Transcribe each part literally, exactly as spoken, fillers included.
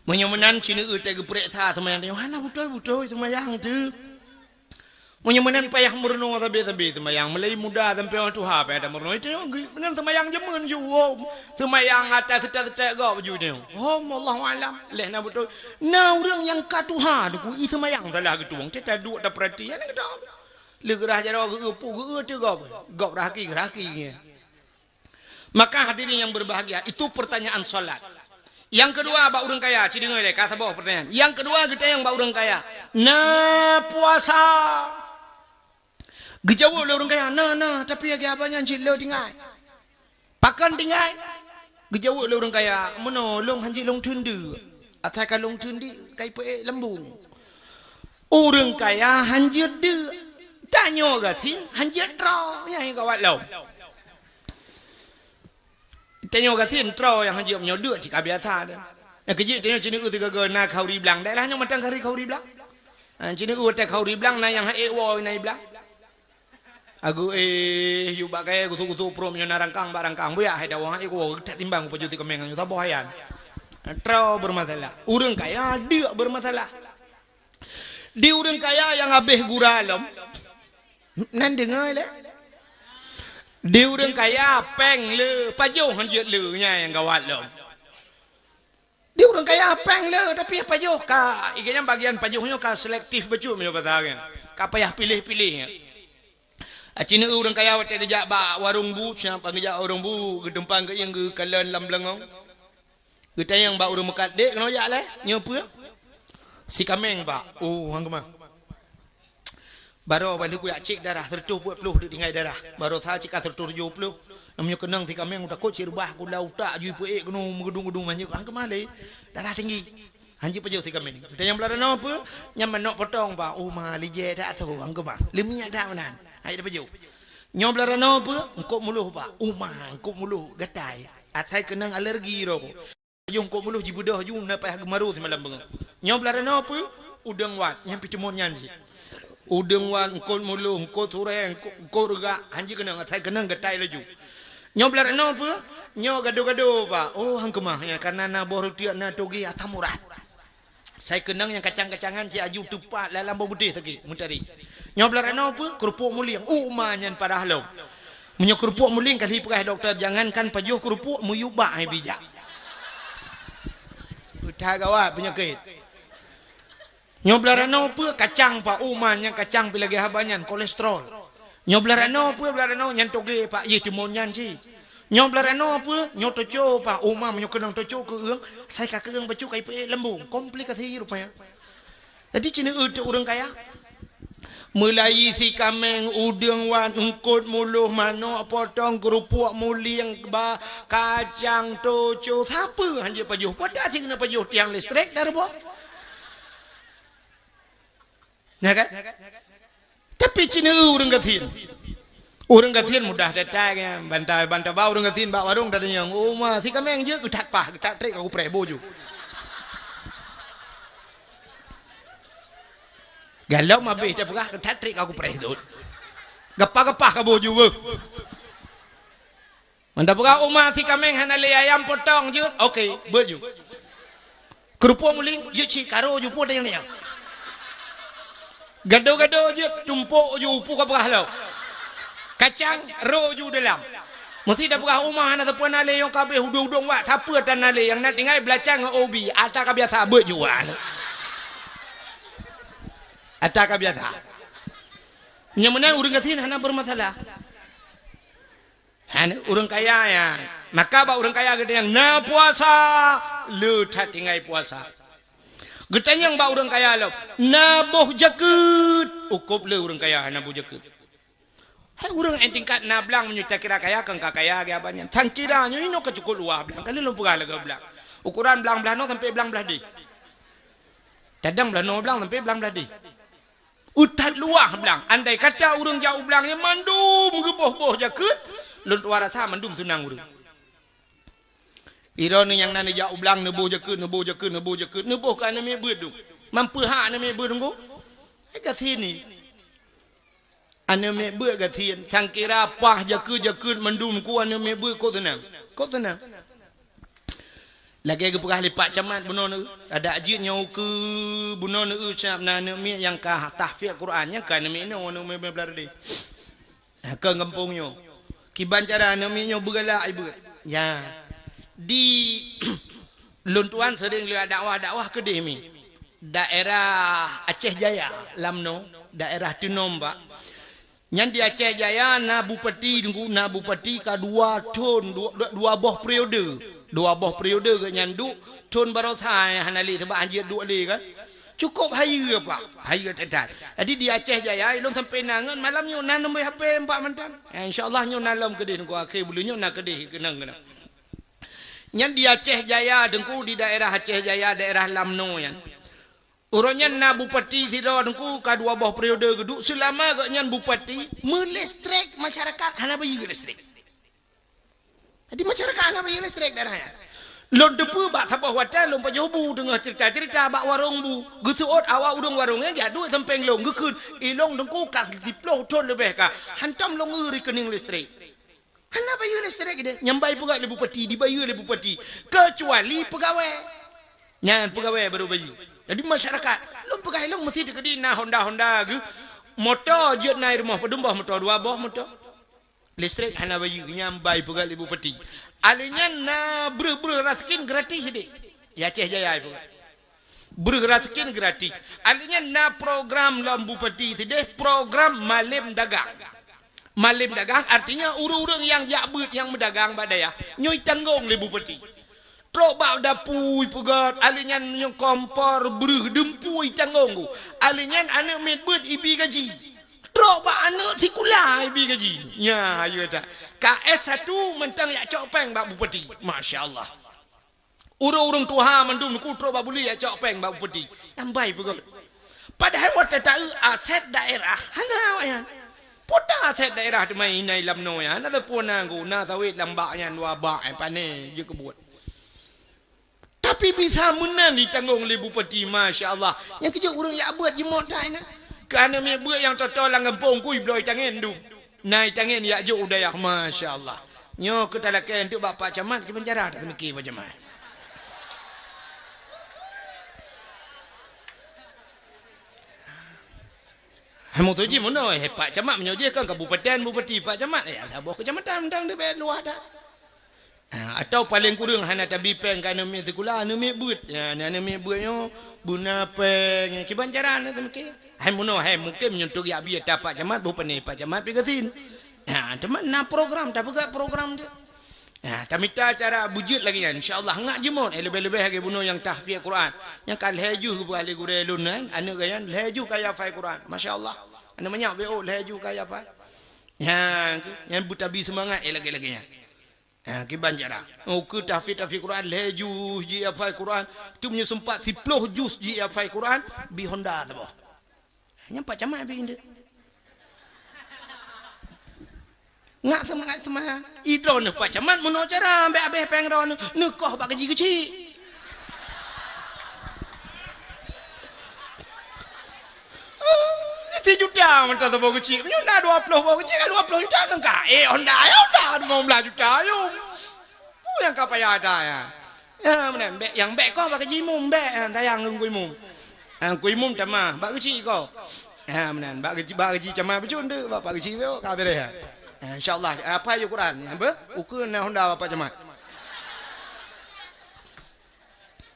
Meunyoe meunan, ci neueu teuh geupeureksa seumayang tanyoe, hana beutôi-beutôi seumayang teuh. Meunyoe meunan payah meurunoe sabe-sabe seumayang, mulai muda sampoe tuha payah tameurunoe, tanyoe geu-, ngon seumayang jameun ju, oh, seumayang ata seutôt-seutôt gob ju tanyoe. Oh, Allahu alam, leh na beutôi. Na ureuëng nyang ka tuha, Teungku, i seumayang salah geutueng, teuh taduek tapeurati, hana geutueng. Lé geurah jaroe geu-, geu-, geu-, teuh gob, gob raki, raki. Maka hadirin yang berbahagia, itu pertanyaan salat. Nyang keudua bak ureuëng kaya, ci deungoe lé, ka saboh pertanyaan. Nyang keudua geutanyong bak ureuëng kaya, na puasa? Geujaweueb lé ureuëng kaya, na, na, tapi lagée haba nyan cit le tinggai. Pakon tinggai? Geujaweueb lé ureuëng kaya, meunoe lôn hanjeuet lôn teundeuk. Asai ka lôn teundeuk, kai peuék lambung. Ureuëng kaya hanjeuet deuk. Tanyoe gasien hanjeuet troe, nyang gawat lom. Tanyoe gasien troe nyang hanjeuet meunyoe deuk cit ka biasa deh. Nyang keujeuet tanyoe ci neueu teugaga na khauri blang. Daerah nyoe mantong khauri, khauri blang. Ha, ci neueu watée khauri blang na nyang han ék woe na i blang. Agu eh, yub bak kayée gusok-gusok pruet meunyoe na rangkang bak rangkang. Buyak hai dawang han ék woe, that timbang pajoh si kaméng nyoe saboh hayan. Troe bermasalah. Ureuëng kaya deuk bermasalah. Di ureuëng kaya nyang habéh gura lom. Nan deungoe lé. Di ureuëng kaya péng le, pajoh hanjeuet le, nyan nyang gawat lom. Di ureuëng kaya péng le, tapi pajoh ka, iga nyang bagian pajoh nyoe ka selektif bacut meunyoe basa nyan. Ka payah piléh-piléh nyan. Aci neueu ureuëng kaya watée geujak bak warong bu, siapa geujak warong bu, geutumpang geuieng geukalon lam beulangong. Geutanyong bak ureuëng meukat, "Dek, keunoe jak lé? Nyoe peue?" "Si kaméng, Pak." "Oh, han keumah." Baroe bah lheueh kujak cek darah, seureutôh peuet ploh deuek tinggai darah. Baroe sa cit ka seureutôh tujoh ploh. Meunyoe keunong si kaméng, takot cit reubah kula utak jih peuék keunoe meugeudung-geudung manjeuet. Han keumah lé. Darah tinggi. Hanjeuet pajoh si kaméng. Geutanyong blah ranoe peue? Nyan manok potong, Pak. Oh, ma, lijée that tho, han keumah. Leumiek that meunan. Hanjeuet pajoh. Nyoe blah ranoe peue? Eungkot muloh, Pak. Oh, ma, eungkot muloh gatai. Asai keunong alergi roh. Pajoh eungkot muloh jibeudôh ju na payah geumaru simalam beungoh. Nyoe blah ranoe peue? Udeueng wat, nyan pih teumon nyan cit. Udeueng wat, eungkot muloh, eungkot surée, eungkot, eungkot reugak, hanjeuet keunong, asai keunong gatai laju. Nyoe blah ranoe peue? Nyoe gado-gado, Pak. Oh, han keumah, ya, kareuna na boh reutiek, na toge, asam urat. Asai keunong nyang kacang-kacangan cit aju teupat lam boh beudeh sakét, meutarék. Nyoe blah ranoe peue? Keurupuk mulieng. Oh, ma, nyan parah lom. Meunyoe keurupuk mulieng ka lheueh peugah dokto, jangankan pajoh keurupuk, meuyub bak hai bijak. That gawat peunyakét. Nyoe blah ranoe peue? Kacang, Pak. Oh, ma, nyan kacang pih lagée haba nyan, kolesterol. Nyoe blah ranoe peue? Blah ranoe nyan toge, Pak. Yeh, teumon nyan cit. Nyoe blah ranoe peue? Nyoe toco, Pak. Oh, ma, meunyoe keunong toco keu ureuëng, asai ka keu ureuëng bacut kai peuék lambung. Komplikasi rupanya. Jadi, ci neueu teuh ureuëng kaya. Meulayi si kaméng, udeueng wat, eungkot muloh, manok potong, keurupuk mulieng, ba, kacang, toco, sapeue hanjeuet pajoh. Padahai cit keuneuk pajoh tiang listrik dari boh. Ya kan? Tapi ci neueu ureuëng gasien. Ureuëng gasien mudah that-that nyan. Banta, banta ba ureuëng gasien bak warong tatanyong, "Oh, ma, si kaméng jeuet?" Geuthat pah, geuthat trek ka kupreh boh ju. Galom habéh tapeugah, geuthat trek ka kupreh dot. Gapah-gapah ka boh ju beuh. Mantong peugah, "Oh, ma, si kaméng hana lé, ayam potong jeuet." Oke, beuet ju. Keurupuk mulieng jeuet cit, ka ro ju peue nyang nyan. Gado-gado jeuet, tumpok ju peue ka peugah lom. Kacang ro ju dalam. Meusé tapeugah, "Oh, ma, hana sapeue na lé, nyang ka habéh udong-udong wak, sapeue tan na lé, nyang na tinggai beulacang ngon ubi, ata ka biasa, beuet ju." Ata ka biasa. Nyang meunan ureuëng gasien hana bermasalah. Hana, ureuëng kaya nyan. Maka bak ureuëng kaya geutanyong, "Na puasa?" Le that tinggai puasa. Geutanyong bak ureuëng kaya lom, "Na boh jakeuet?" Ukop le ureuëng kaya hana boh jakeuet. Hai ureuëng nyang tingkat na blang, meunyoe takira kaya, kon ka kaya lagée haba nyan. Sangkira nyoe inoe ka cukop luwah blang, ka lheueh lôn peugah lagée blang. Ukoran blang blah noe sampoe blang blah deh. Tadong blah noe blang sampoe blang blah deh. Utat luwah blang. Andai kata ureuëng jak u blang nyan mandum geuboh-boh jakeuet, lôn tuan rasa mandum seunang ureuëng. Droeneuh nyang na neujak u blang, neuboh jakeuet, neuboh jakeuet, neuboh jakeuet, neuboh keu aneuk miet beuet dum. Mampu hak aneuk miet beuet dum ko? Hai gasien nyoe. Aneuk miet beuet gasien, sangkira pah jakeuet-jakeuet mandum ku aneuk miet beuet, kok seunang? Kok seunang? Lagèe geupeugah lé Pak Camat bunoe nyoe, adak jeuet nyoe keu bunoe nyoe, siap na aneuk miet nyang ka tahfiz Quran, nyang ka aneuk miet nyoe, aneuk miet Beulareudeh. Ha, keu gampông nyoe. Kiban cara aneuk miet nyoe beugalak ibeut. Ya. Di lôn tuan sering lewat dakwah-dakwah keudeh mi. Daerah Aceh Jaya, lam nyoe, daerah Teunom, Pak. Nyan di Aceh Jaya na bupati, Teungku, na bupati ka dua thon, dua, dua, dua boh periode. Dua boh periode geuh nyan duek, thon baroesa hana lé, sabab hanjeuet duek lé kan. Cukôp hayeue, Pak. Hayeue that-that. Jadi di Aceh Jaya, ilôn sampoe na ngon malam nyoe na nombor H P Pak Mantan. Ya, insya Allah nyoe na lom keudeh, Teungku, akhé buleuen nyoe na keudeh keunong-keunong. Nyan di Aceh Jaya, Teungku, di daerah Aceh Jaya, daerah Lamno nyan. Uroe nyan na bupati sidroe, Teungku, ka dua boh periode geuduek, seulama gobnyan bupati, meulestrek masyarakat hana bayeue lestrek. Jadi masyarakat hana bayeue lestrek daerah nyan. Lôn teupeue bak saboh watèe lôn pajoh bu teungoh cerita-cerita bak warong bu. Geuseuôt awak ureueng warong nyan jak duek sampéng lôn, geukheun, "Ilôn, Teungku, ka siploh thon leubeh ka hantom lôn eu rekening lestrek." Hana bayeue lestrek deh, nyan bai peugah lé bupati, dibayeue lé bupati. Keucuali peugawée. Nyan peugawée baru bayeue. Jadi masyarakat, lôn peugah ilôn meusti teukeudi na honda-honda geuh. Moto jeuet na i rumoh, padum boh moto, dua boh moto. Lestrek hana bayeue, nyan bai peugah lé bupati. Alèh nyan na breuh-breuh raseukin gratis deh. Ya Aceh Jaya peugah. Breuh raseukin gratis. Alèh nyan na program lom bupati sideh, program malem dagang. Malem dagang artinya ureueng-ureueng nyang jak beuet nyang meudagang bak dayah, nyoe itanggong lé bupati. Trok bak dapu ipeugöt, alèh nyan nyang kompor breuh deumpu itanggong. Alèh nyan aneuk miet beuet ibi gaji. Trok bak aneuk sikula ibi gaji. Nya, ayo dah. Ka S satu mantong jak cok péng bak bupati. Masya Allah. Ureueng-ureueng tuha mandum neukutrok bak buleuen jak cok péng bak bupati. Nyan bai peugöt. Padahai watèe taeu aset daerah hana awaknyan. Peue ta aset daerah teuma inan lam noe nyan, na sapeue na guna sawét lam bak nyan dua bak, eh, pané jeuet keu buet. Tapi bisa meunan itanggong lé bupati, masya Allah. Nyang keujeuet ureueng jak beuet jimot that inan. Keu aneuk miet beuet nyang toto lam gampông kui bloe itangen dum. Na itangen jak jok u dayah, masya Allah. Nyoe keu talakèe eunteuk bak Pak Camat, kiban cara tateumiki Pak Camat. Hai meutuji meunoe, hai Pak Camat meunyoe jih kan kabupaten bupati Pak Camat, ya saboh kecamatan mantong di bak luwa dah. Ha, atau paleng kureueng hana tabi péng keu aneuk miet sikula, aneuk miet beuet. Ya, aneuk miet beuet nyoe beuna péng, kiban cara na teumiki. Hai meunoe, hai mungken meunyoe teuga bi ata Pak Camat, bupati Pak Camat pi gasien. Ha, teuma na program, tapeugah program tu. Ha, tamita cara beujeuet lagèe nyan, insya Allah ngat jimot, eh, leubeh-leubeh lagèe bunoe nyang tahfiz Quran. Nyang ka lhèe juh geupeugah lé gurèe lôn nyan, aneuk geuh nyan lhèe juh ka hafai Quran. Masya Allah. Aneuk manyak B O lhèe juh ka hafai. Nyan, nyan beutabi seumangat, eh, lagèe-lagèe nyan. Ha, kiban cara. Oh, keu tahfiz-tahfiz Quran, lhèe juz jihafai Quran. Tu meunyoe seumpat siploh juz jihafai Quran, bi honda saboh. Nyan Pak Camat bi indeuek. Ngak seumangat seumaya. I droeneuh Pak Camat meunoe cara, bèk abéh péng droeneuh. Neukoh bak gaji keuchik. Sijuta mantong saboh keuchik. Meunyoe na dua ploh boh keuchik, ka dua ploh juta kan ka. Eh, honda, ya honda, lima belas juta, yum. Peue nyang ka payah ata, ya? Ya, meunan. Bèk, nyang bèk koh bak gaji imum, bèk, ya, sayang lôn keu imum. Ya, keu imum tamah, bak keuchik koh. Ya, meunan. Bak gaji, bak gaji Camat bacut tu, bak, bak keuchik tu, ka beres, ya. Ya, insya Allah, apa ayat Quran? Ya, apa? Ukeue na honda Bapak Camat.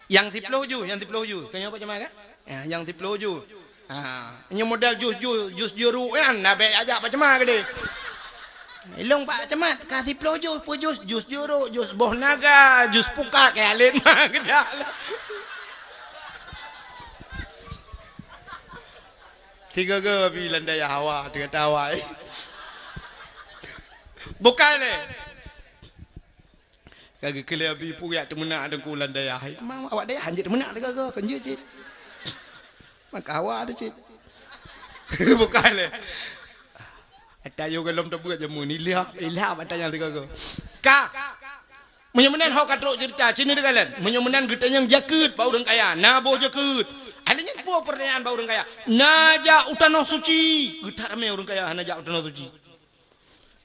Nyang siploh juz, nyang siploh juz. Keu nyoe Pak Camat kan? Ya, nyang siploh juz. Ha, nyoe model juz-juz, juz juruk nyan, na bèk ajak Pak Camat keudeh. Ilôn Pak Camat, ka siploh juz, peue juz, juz juruk, juz boh naga, juz pukat, keu alet ma keudak. Tiga-tiga bi lam dayah hawa, teuka hawa. Bukai lé. Ka geukheun lé Abi Pu jak teumeunak Teungku lam dayah. Memang awak dayah hanjeuet teumeunak teuga-ga, kan jeuet cit. Maka awak ada cit. Bukan lé. Ata yo golom teubeuet jameun ni, ilham, ilham ata nyang teuga-ga. Ka. Meunyoe meunan ho ka trok cerita, sini teukalon. Meunyoe meunan geutanyong jakeuet bak ureueng kaya, na boh jakeuet. Akhirnya peue pertanyaan bak ureueng kaya? Na jak u Tanoh Suci. Geutak ramé ureueng kaya hana jak u Tanoh Suci.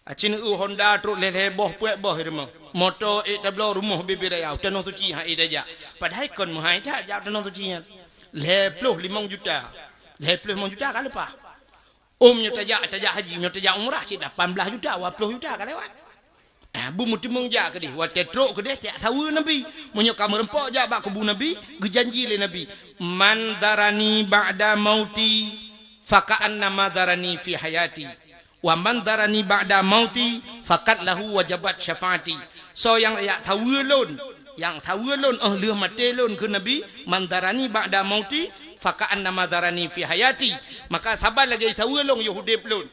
Acin eu honda trok lhèe-lhèe boh, peuet boh i rumoh. Moto ék tabloe, rumoh bubé raya, u Tanoh Suci han ék tajak. Padahai kon meuhai that jak u Tanoh Suci nyan. Lhèe ploh limong juta. Lhèe ploh limong juta ka leupah. Ôm nyoe tajak, tajak haji, nyoe tajak umrah cit lapan blaih juta, dua ploh juta ka lewat. Ah, beumeuteumeung jak keudeh, watèe trok keudeh jak saweue Nabi. Meunyoe ka meureumpok jak bak kubu Nabi, geujanji lé Nabi, "Man zarani ba'da mauti, faka'annama zarani fi hayati. Wa man zarani ba'da mauti, faqad lahu wajabat syafaati." Soe nyang jak saweue lôn, nyang saweue lôn óh lheueh maté lôn, kheun Nabi, "Man zarani ba'da mauti, faka'annama zarani fi hayati." Maka saban lagèe saweue lôn yoh udép lôn.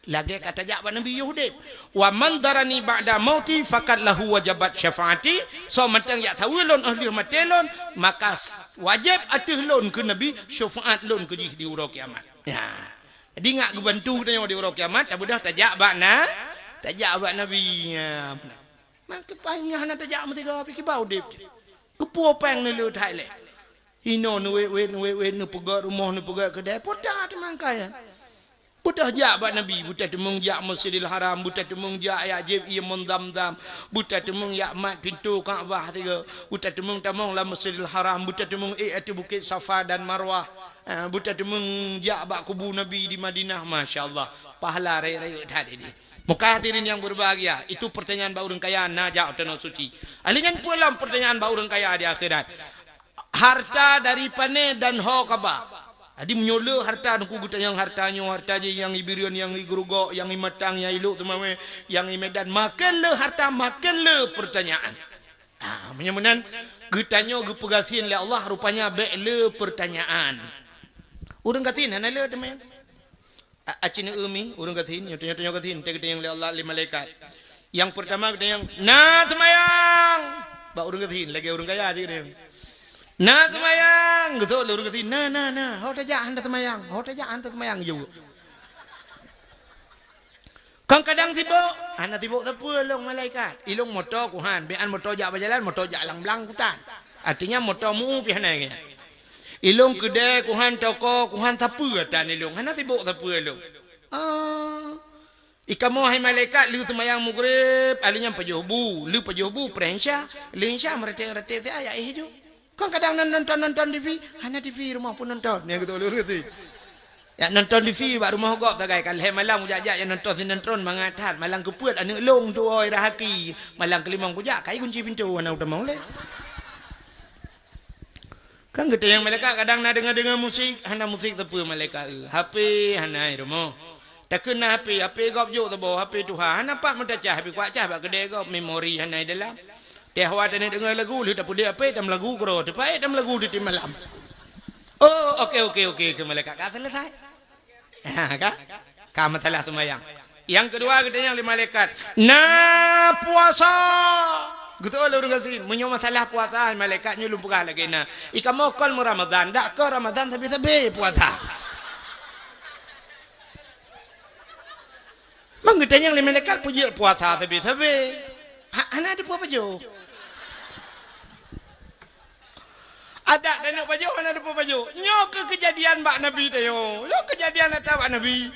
Lagèe ka tajak bak Nabi yoh udép. "Wa man zarani ba'da mauti, faqad lahu wajabat syafaati." Soe mantong jak saweue lôn óh lheueh maté lôn, maka s-, wajéb ateueh lôn, kheun Nabi, syafaat lôn keu jih di uroe kiamat. Ya. Jadi, ngat geubantu geutanyoe di uroe kiamat, tabeudôh tajak bak na-, tajak bak Nabi. Ya. Man keupai nyan hana tajak meusigoe, pih kiban udép. Keupeue péng neulheueh that lé. Inoe neuwét-wét, neuwét-wét, neupeugöt rumoh, neupeugöt keudè, peue that teuma kaya. Beuteuh jak bak Nabi, beuteuh teumeung jak Masjidil Haram, beuteuh teumeung jak, jak jieb ié mon Zamzam, beuteuh teumeung jak mat pintoe Ka'bah sigoe, beuteuh teumeung tamong lam Masjidil Haram, beuteuh teumeung ék ateueh Bukét Safa dan Marwah, eh, beuteuh teumeung jak bak kubu Nabi di Madinah, masya Allah, pahala rayeuk-rayeuk that idéh. Maka hadirin yang berbahagia, itu pertanyaan bak ureueng kaya na jak u Tanoh Suci. Ahli nyan peue lom pertanyaan bak ureueng kaya di akhirat. Harta dari pané dan ho kaba. Jadi meunyoe le harta, Teungku, geutanyong harta nyoe, harta jih, nyang i Bireuen, nyang i Geurugok, nyang i Matang, nyang i Lhokseumawe, nyang i Medan, maken le harta, maken le pertanyaan. Ah, meunyoe meunan, geutanyoe geupeugasien lé Allah, rupanya bèk le pertanyaan. Ureueng gasien hana le teuma. A-, aci neueu mi, ureueng gasien, nyoe tanyoe-tanyoe gasien, teugeutanyong lé Allah, lé malaikat. Nyang peurtama geutanyong, "Na seumayang?" Bak ureueng gasien, lagèe ureueng kaya cit geutanyong. "Na seumayang?" Geusok lé ureueng gasien, "Na, na, na." "Ho tajak hana seumayang, ho tajak hana seumayang," jaweueb. "Kon kadang sibok?" "Hana sibok sapeue lôn, malaikat. Ilôn moto kuhan, bèk an moto jak bak jalan, moto jak lam blang kutan." Artinya moto meu pih hana lagèe nyan. "Ilôn keudè kuhan, toko kuhan, sapeue tan ilôn, hana sibok sapeue lôn." "Oh. I kamoe hai malaikat, le seumayang Maghrib, alèh nyan pajoh bu, le pajoh bu preh Insya, le Insya meuratéb-ratéb siat jak éh ju. Kon kadang nan nonton-nonton T V, hana T V rumoh peue nonton." Nyan geutanyong lé ureueng gasien. Jak nonton T V bak rumoh gob sagai, ka lhèe malam kujak-jak jak nonton sinetron mangat that, malam keupeuet aneuk lôn tuwoe i Rahaki, malam keulimong kujak kai kunci pintoe hana kutamong lé. Kan geutanyong malaikat kadang na deungoe-deungoe musik, hana musik sapeue malaikat, eh. H P hana i rumoh. Takheun na H P, H P gob jok saboh, H P tuha, hana pat meutacah, H P kuat cah bak keudè gob, memori hana i dalam. Teuh awai taneuk deungoe lagu, lheueh tapeudeuh H P, tameulagu keudroe, teupaéh tameulagu tiep-tiep malam. "Oh, oke, oke, oke," kheun malaikat, ka selesai. Ha, ka? Ka masalah seumayang. Nyang keudua geutanyong lé malaikat, "Na puasa?" Geutanyong lé ureueng gasien, "Meunyoe masalah puasa, malaikat nyoe lôn peugah lagèe na. I kamoe kon meu Ramadhan, dak kon Ramadhan sabe-sabe puasa." Mang geutanyong lé malaikat, "Peue jeuet puasa sabe-sabe?" Ha, hana teupeue pajoh. Adak tanyoe pajoh, hana teupeue pajoh. Nyoe keuh keujadian bak Nabi tanyoe. Nyoe keujadian nyata bak Nabi.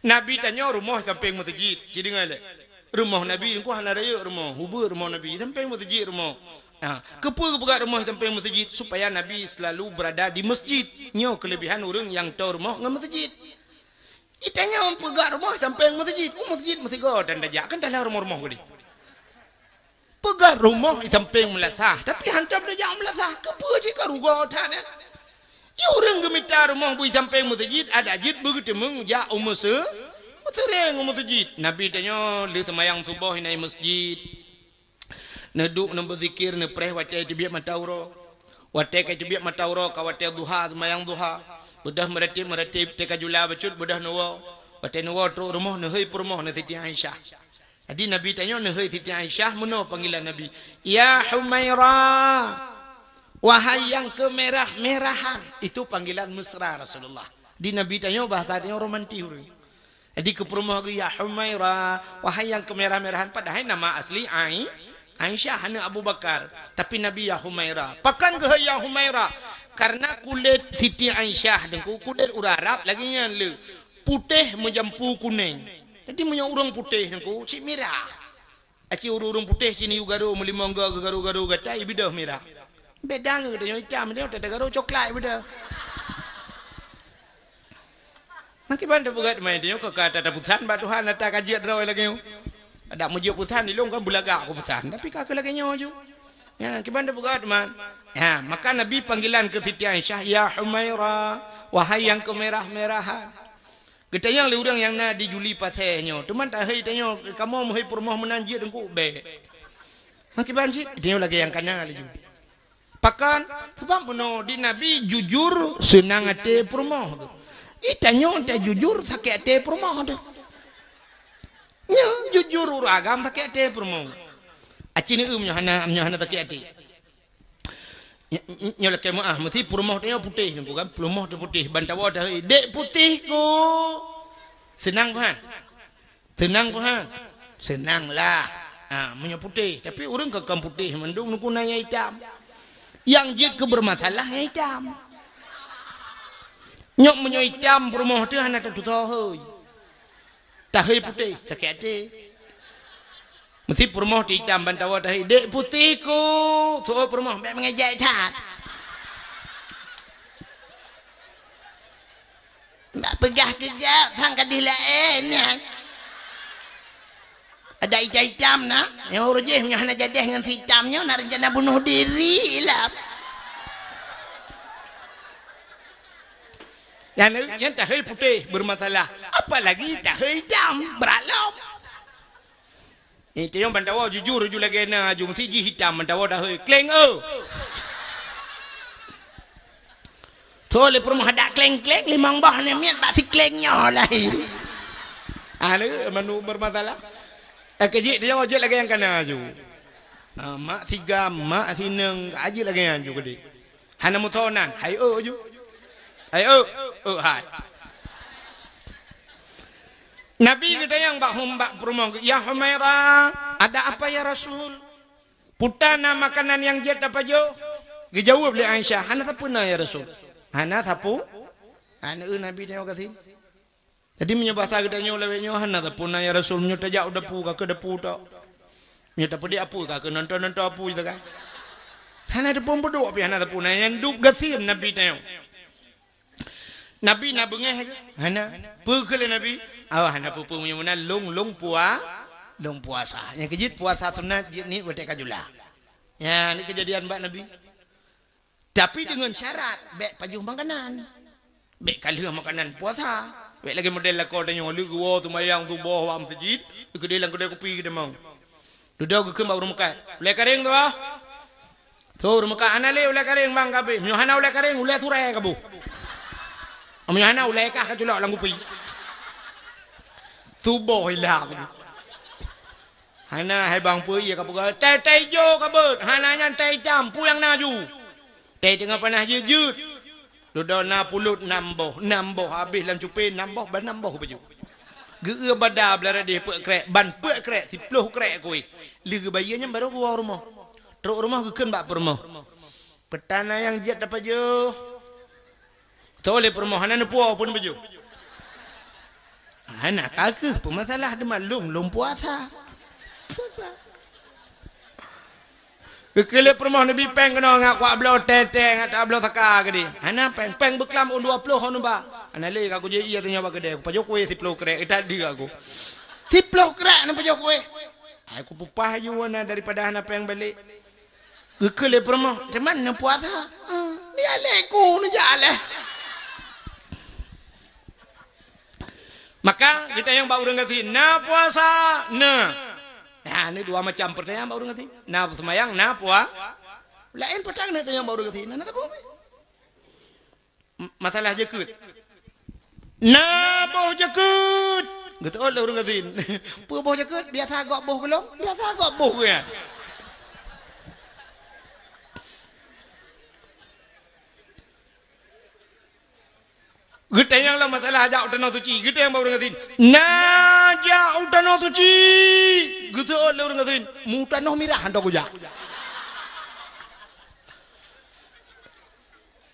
Nabi tanyoe rumoh sampéng meuseujid. Ci deungoe lé. Rumoh Nabi Teungku hana rayeuk rumoh. Ubeut rumoh Nabi, sampéng meuseujid rumoh. Ha, keupeue geupeugah rumoh sampéng meuseujid? Supaya Nabi selalu berada di masjid. Nyoe keulebihan ureueng nyang toe rumoh ngon meuseujid. Geutanyoe peugah rumoh sampéng meuseujid. U meuseujid meusigoe tan tajak, kan dalam rumoh-rumoh keudeh. Peugah rumoh i sampéng meulasah, tapi hantom tajak u meulasah. Keupeue cit ka rugoe that nyan? Yôh ureueng geumita rumoh bui sampéng meuseujid, adak jeuet beugeuteumeung jak u meuse-, meuseureng u meuseujid. Nabi tanyoe lheueh seumayang suboh inan i meuseujid. Neuduek neubeuzikir, neupreh watèe teubiet mata uroe. Watèe ka teubiet mata uroe, ka watèe duha, seumayang duha. Beudôh meuratéb-meuratéb, teuka jula bacut, beudôh neuwoe. Watèe neuwoe trok rumoh, neuhôi peurumoh ngon Siti Aisyah. Jadi Nabi tanyoe neuhôi Siti Aisyah, meunoe panggilan Nabi, "Ya Humaira, wahai nyang keumeurah-meurahan." Itu panggilan mesra Rasulullah. Di Nabi tanyoe bahasa tanyoe romantis ureueng. Jadi geupeurumoh geuh, "Ya Humaira, wahai nyang keumeurah-meurahan," padahai nama asli Ai-, Aisyah aneuk Abu Bakar. Tapi Nabi, "Ya Humaira." Pakon geuhôi "Ya Humaira"? Karena kulét Siti Aisyah Teungku, kulét ureueng Arab lagèe nyan le. Putéh meujampu kunéng. Jadi meunyoe ureueng putéh Teungku, cit mirah. Aci ureuëng-ureuëng putéh sini u garo meulimong goe garo-garo gata ibeudôh mirah. Beda ngon geutanyoe itam, tanyoe tata garo coklat ibeudôh. Maka kiban teupeugah teuma tanyoe ka, ka tata peusan bak Tuhan, ata ka jeuet droe lagée nyoe. Adak meujeuet peusan ilong kan beulagak ku peusan, tapi ka keu lagée nyoe ju. Ya, kiban teupeugah teuma. Ya, maka Nabi panggilan keu Siti Aisyah, "Ya Humaira, wahai nyang keumirah-mirahan." Geutanyong lé ureuëng nyang na di Juli Pasé nyoe, teuma tahei tanyoe kamoe meuhei peurumoh meunan jeuet teungku bék. Maka kiban cit, tanyoe lagée nyang kana laju. Pakon? Sabab meunoe di Nabi jujur seunang até peurumoh. I tanyoe tajujur sakét até peurumoh teuh. Nyoe jujur ureuëng agam sakét até peurumoh. Aci neueu meunyoe hana, meunyoe hana sakét até. Ny-, ny-, nyoe lakée meuáh, meusti peurumoh tanyoe putéh nyoe kan, peurumoh teuh putéh, ban tawoe tahei, "Dek putéh ku." Seunang Tuhan. Seunang Tuhan. Seunang lah. Ha, meunyoe putéh, tapi ureuëng ka kon putéh mandum nukuna nyang itam. Nyang jeuet keu beureumasalah nyang itam. Nyoe meunyoe itam peurumoh teuh hana tatutoe hôi. Tahei putéh, sakét até. Meusti peurumoh teuh itam ban tawoe tahei, "Dek putéh ku." Soe peurumoh bék meungejek that. Bak peugah keujak sang kadih laén nyan. Ada itam-itam na, nyang ureuëng jih nyoe hana jadeh ngon si itam nyoe na rencana bunuh diri lah. Nyan, nyan tahei putéh beureumasalah, apalagi tahei itam, brat lom. Nyoe ban tawoe jujur ju lagée na ju meusti jih itam ban tawoe tahei kleng eu. Soe lé peurumoh adak kleng-kleng limong boh namiet bak si kleng nyoe lah. Anu manu beureumasalah. Eh, keujik tanyoe jeuet lagée nyang kana ju. Ah, mak sigam, mak sineueng, ka jeuet lagée nyan ju keudeh. Hana meutonan, hai eu ju. Hai eu, eu hai. Nabi geutanyong bak hum-, bak peurumoh geuh, "Ya Humaira, ada apa ya Rasul? Peue na makanan nyang jeuet tapajoh?" Geujaweueb lé Aisyah, "Hana sapeue na ya Rasul." Hana sapeue? Hana eu Nabi tanyoe gasien. Jadi meunyoe basa geutanyoe lawét nyoe hana sapeue na ya Rasul, meunyoe tajak u dapu ka keu dapu tok. Meunyoe tapeudiek apui ka keu nonton-nonton apui sagai. Hana teupeu peuduek pih hana sapeue na nyang dub gasien Nabi tanyoe. Nabi na beungéh ke? Hana. Peue kheun lé Nabi? Oh, hana peue-peue meunyoe meunan lôn, lôn pua-, lôn puasa. Nyang keujeuet puasa sunat jeuet niet watée ka jula. Nyan ni keujadian bak Nabi. Tapi deungon syarat, bék pajoh makanan. Bék ka lheueh makanan puasa. Bék lagée model lakoe tanyoe, lheueh geuwoe seumayang suboh bak meuseujid, keudeh lam keudée kupi geutamong. Dudoe geukheun bak ureuëng meukat, "Ulée karéng tu ah." Tho ureuëng meukat, "Hana lé ulée karéng bang, ka abéh." "Meunyoe hana ulée karéng, ulée surée kaboh. Meunyoe hana ulée kah kaculok lam kupi." Suboh ilah. Hana hai bang peue ié ka peugah, "Tée-tée ijo ka beuet, hana nyan tée itam, peue nyang na ju?" Tée teungoh panas jeuet-jeuet. Dudoe na pulot nam boh, nam boh habéh lam cupé, nam boh, ban nam boh baju. Geu-eu bada blah radeh peuet krék, ban peuet krék, siploh krék kuéh. Lheueh geubayeue nyan barô geuwoe rumoh. Trok rumoh geukheun bak peurumoh, "Peue na nyang jeuet tapajoh?" Tho lé peurumoh, "Hana neupuwoe peue neupajoh." "Hana ka kheueh peumasalah teuma lôn, lôn puasa." Geukheun lé peurumoh, "Neubi péng keunoe ngat kuak bloe tée-tée ngat tabloe saka keudeh." "Hana péng, péng beuklam ôn dua ploh ôn uba." "Hana lé ka kujok ié tanyoe bak keudée, kupajoh kuéh siploh krék, tadi aku." "Siploh krék neupajoh kuéh?" "Hai kupeupah aju na daripada hana péng balek." Geukheun lé peurumoh, "Teuma neupuasa?" "Ah, ni alek ku neujak aleh." Maka geutanyong bak ureuëng gasien, "Na puasa?" "Na." Nah, ni dua macam pertanyaan bak ureuëng gasien. Na seumayang, na pua-, laén peutanyong bak ureuëng gasien. Na, na saboh. M-, masalah jakeuet. "Na boh jakeuet." Geuteuôt lé ureuëng gasien. "Peue boh jakeuet? Biasa gob boh keulong, biasa gob boh nyan." Geutanyong lom masalah jak u tanoh suci, geutanyong bak ureuëng gasien, "Na jak u tanoh suci?" Geuteuôt lé ureuëng gasien, "Mu tanoh mirah hantom kujak."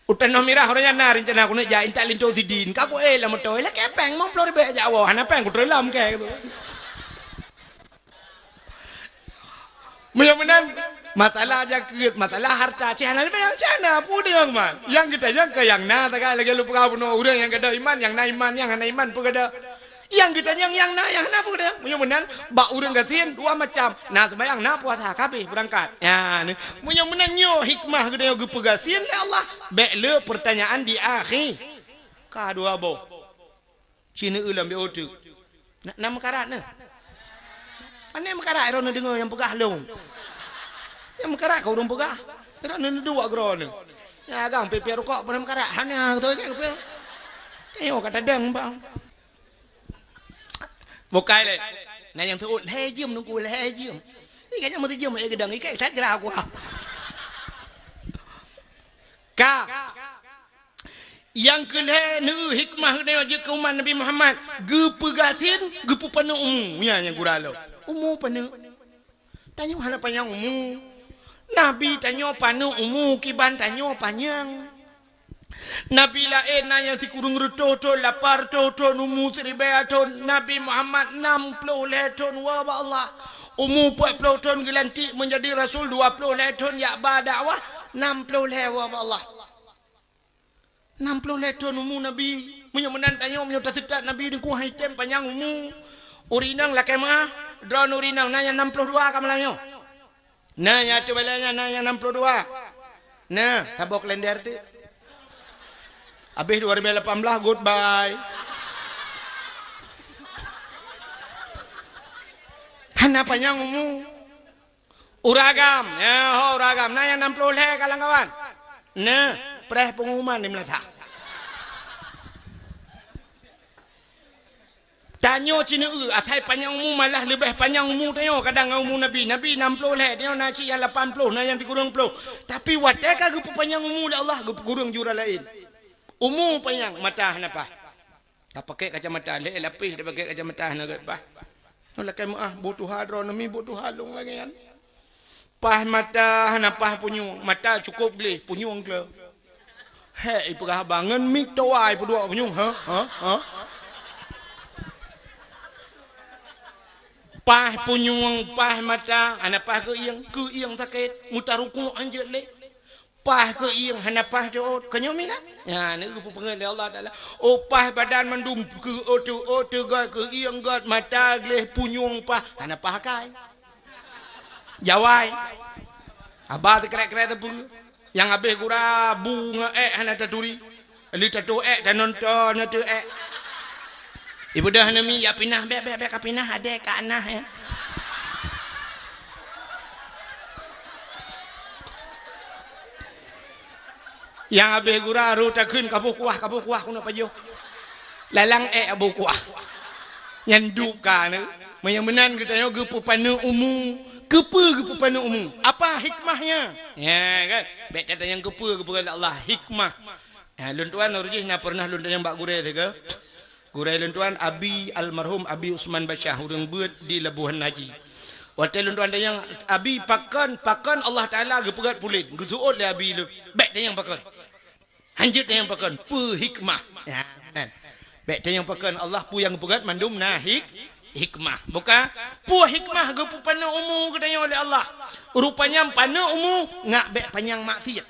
U tanoh mirah ureuëng nyan na reuncana keuneuk jak intat linto sidin. Ka kuéh lam moto, "Lakée péng limong ploh ribée jak woe, hana péng kutrön lom kée." Meunyoe meunan, masalah jakeuet, masalah harta, cih hana jibayang, cih hana peue deungon man. Nyang geutanyong keu nyang na sagai lagèe lôn peugah bunoe, ureueng nyang gadôh iman, nyang na iman, nyang hana iman peue gadôh. Nyang geutanyong nyang na, nyang hana peue gadôh. Meunyoe meunan, bak ureueng gasien dua macam. Na seumayang, na puasa, ka habéh beurangkat. Nyan, meunyoe meunan nyoe hikmah geutanyoe geupeugasien lé Allah, bèk le peurtanyaan di akhé. Ka dua boh. Ci neueu lam B O teuk. Na, na meukarat na. Pane meukarat droeneuh deungoe nyang peugah lôn. Nyang meukarat ka ureueng peugah. Droeneuh neuduek keudroe neuh. Nyang agam pih-pih rukok pane meukarat. Hana beutôi kan pih. Tengok ka tadeng bang. Bukai lé. Na nyang seuôt lhèe jeuem nunggu lhèe jeuem. Ikan nyang meuteujeuem lhèe geudang ikan that jra kuah. Ka. Nyang keu lhèe neueu hikmah geutanyoe jeuet keu umat Nabi Muhammad, geupeugasien, geupeupaneuk umu. Nyan nyang gura lom. Umu paneuk. Tanyoe hana panyang umu. Nabi tanyoe paneuk umu kiban tanyoe panyang. Nabi laén na nyang sikureueng reutôh thon, lapan reutôh thon, umu siribèe thon. Nabi Muhammad nam ploh lhèe thon woe bak Allah. Umu peuet ploh thon geulantik meunjadi rasul, dua ploh lhèe thon jak ba dakwah, nam ploh lhèe woe bak Allah. Nam ploh lhèe thon umu Nabi. Meunyoe meunan tanyoe, meunyoe taseutat Nabi Teungku han item panyang umu. Ureueng inong lakèe meu'ah, droeneuh ureueng inong na nyang nam ploh dua ka malam nyoe. Na nyang ateueh balèe nyan, na nyang nam ploh dua. Na, saboh kalender teuk. Habéh dua ribèe lapan blah, goodbye. Hana panyang umu. Ureueng agam, ya, ho, ureueng agam. Na nyang nam ploh lhèe kawan-kawan. Na, preh pengumuman di meulasah. Tanyoe ci neueu, asai panyang umu malah leubeh panyang umu tanyoe kadang ngon umu Nabi. Nabi nam ploh lhèe, tanyoe na cit nyang lapan ploh, na nyang sikureueng ploh. Tapi watèe ka geupeupanjang umu lé Allah, geupeukureueng jura laén. Umu panyang, mata hana paih. Tapakèk kacamata, lhèe lapéh tapakèk kacamata hana gèt paih. Nyoe lakèe meu'ah, boh tuha droeneuh mi, boh tuha lôn lagèe nyan. Paih mata hana paih punyueng, mata cukôp gleh, punyueng keu. Hék ipeugah haba ngon mik towa ipeuduek punyueng, ha? Ha? Ha? Paih punyueng, paih mata, hana paih keuieng, keuieng sakét, meutarukuk hanjeuet lé. Paih keuieng hana paih teuôt. Ka nyoe mi kan? Nyan, na geupeupeungét lé Allah Taala. Oh, paih badan mandum keu-, oh, teu-, oh, teugot, keuieng got, mata gleh, punyueng paih, hana paih akai. Jawai. Haba teukrek-krek teupeu. Nyang habéh gura bu ngon ék hana taturi. Lheueh tatoh ék, tanonton ateueh ék. Ibeudôh aneuk miet, "Ya pinah, bèk, bèk, bèk, ka pinah, adèe ka anah, ya." Nyang habéh gura, roh takheun, "Ka boh kuah, ka boh kuah, keuneuk pajoh." Lalang ék boh kuah. Nyan duek ka nyoe. Meunyoe meunan geutanyoe geupeupaneuk umu. Keupeue geupeupaneuk umu? Apa hikmahnya? Ya kan? Bèk tatanyong keupeue geupeugah lé Allah. Hikmah. Ha, lôn tuan, ureueng jih na peureunah lôn tanyong bak gurèe sigoe. Gurèe lôn tuan, Abi, almarhum Abi Usman Basyah, ureueng beuet di Labuhan Haji. Watèe lôn tuan tanyong, "Abi, pakon, pakon Allah Taala geupeugèt puléh?" Geuseuôt lé Abi lôn, "Bèk tanyong pakon. Hanjeuet tanyong pakon, peue hikmah." Ya, kan? "Bèk tanyong pakon, Allah peue nyang geupeugèt mandum na hik-, hikmah." Buka, peue hikmah geupeupaneuk umu geutanyoe lé Allah? Rupanya paneuk umu ngat bèk panyang maksiet.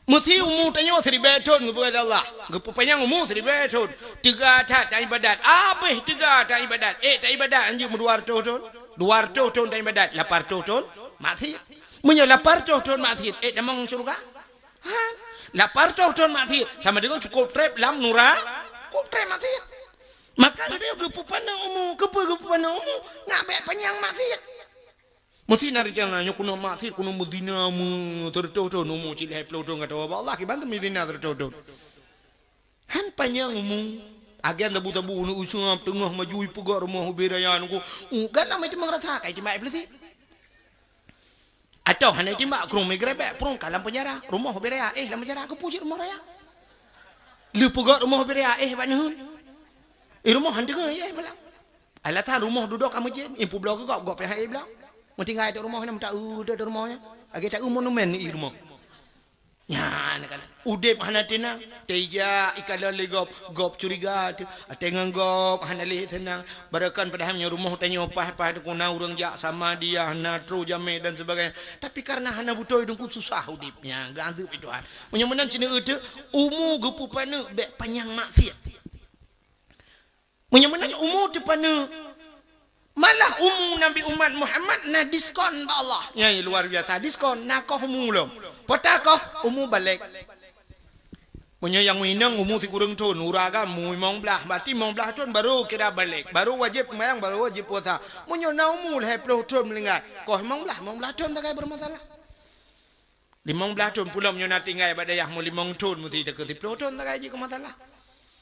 Meusi umu tanyoe siribèe thon geupeugah lé Allah. Geupeupanyang umu siribèe thon. Teuga that taibadat. Abéh teuga taibadat. Ék taibadat hanjeuet meudua reutôh thon. Dua reutôh thon taibadat. Lapan reutôh thon maksiet. Meunyoe lapan reutôh thon maksiet, ék tamong syeuruga? Ha? Lapan reutôh thon maksiet. Sama deungon cukôp trép lam nura-, cukôp trép maksiet. Maka geutanyoe geupeupaneuk umu. Keupeue geupeupaneuk umu? Ngat bèk panyang maksiet. Meusi na rencana nyoe keuneuk maksiet, keuneuk meuzina, meu-, teureutôh thon, umu cit lhèe ploh thon gata bak Allah, kiban teumeuzina teureutôh thon. Han panyang umu, agen tabu-tabu, uneuk useuab teungoh maju ipeugöt rumoh ubé raya nunggu. Uh, gan lam itimang rasa, kai timbak iblisi. Atau hana itimbak, krueng meugerebek, prung ka lam penjara, rumoh ubé raya, eh, lam penjara, keupeue cit rumoh raya? Lheuh peugöt rumoh ubé raya, eh, bak neuheun. Eh, rumoh han deungoe, eh, malam. Alasan rumoh dudoe ka meujen, impubloe keu gob, gob pih han ibloe. Meutinggai ateueh rumoh nyan, meuta-eu ateueh rumoh nyan. Lagèe ta-eu monumen i rumoh. Nyan kan. Udeb hana teunang. Teujak ikalon lé gob, gob curiga teuh. Até ngon gob hana lé seunang. Barokon padahai nyoe rumoh tanyoe paih-paih teuh na ureuëng jak sama dia, na troh jamé dan sebagainya. Tapi karena hana beutôi Teungku susah udeb. Nyan geuanteuk Tuhan. Meunyoe meunan sineuk teuh, umu geupeupaneuk bék panyang maksiat. Meunyoe meunan umu teupaneuk, malah umu Nabi umat Muhammad na diskon bak Allah. Nyang luar biasa diskon, na koh umu lom. Pota koh umu balek. Meunyoe nyang inong umu sikureueng thon, ureuëng agam umu limong blaih, berarti limong blaih thon baru kira balek, baru wajéb seumayang, baru wajéb puasa. Meunyoe na umu lhée ploh thon meuninggai, koh limong blaih, limong blaih thon sagai bermasalah. Limong blaih thon, peulom nyoe na tinggai bak dayah mu limong thon, meusti takeu siploh thon sagai jih keu masalah.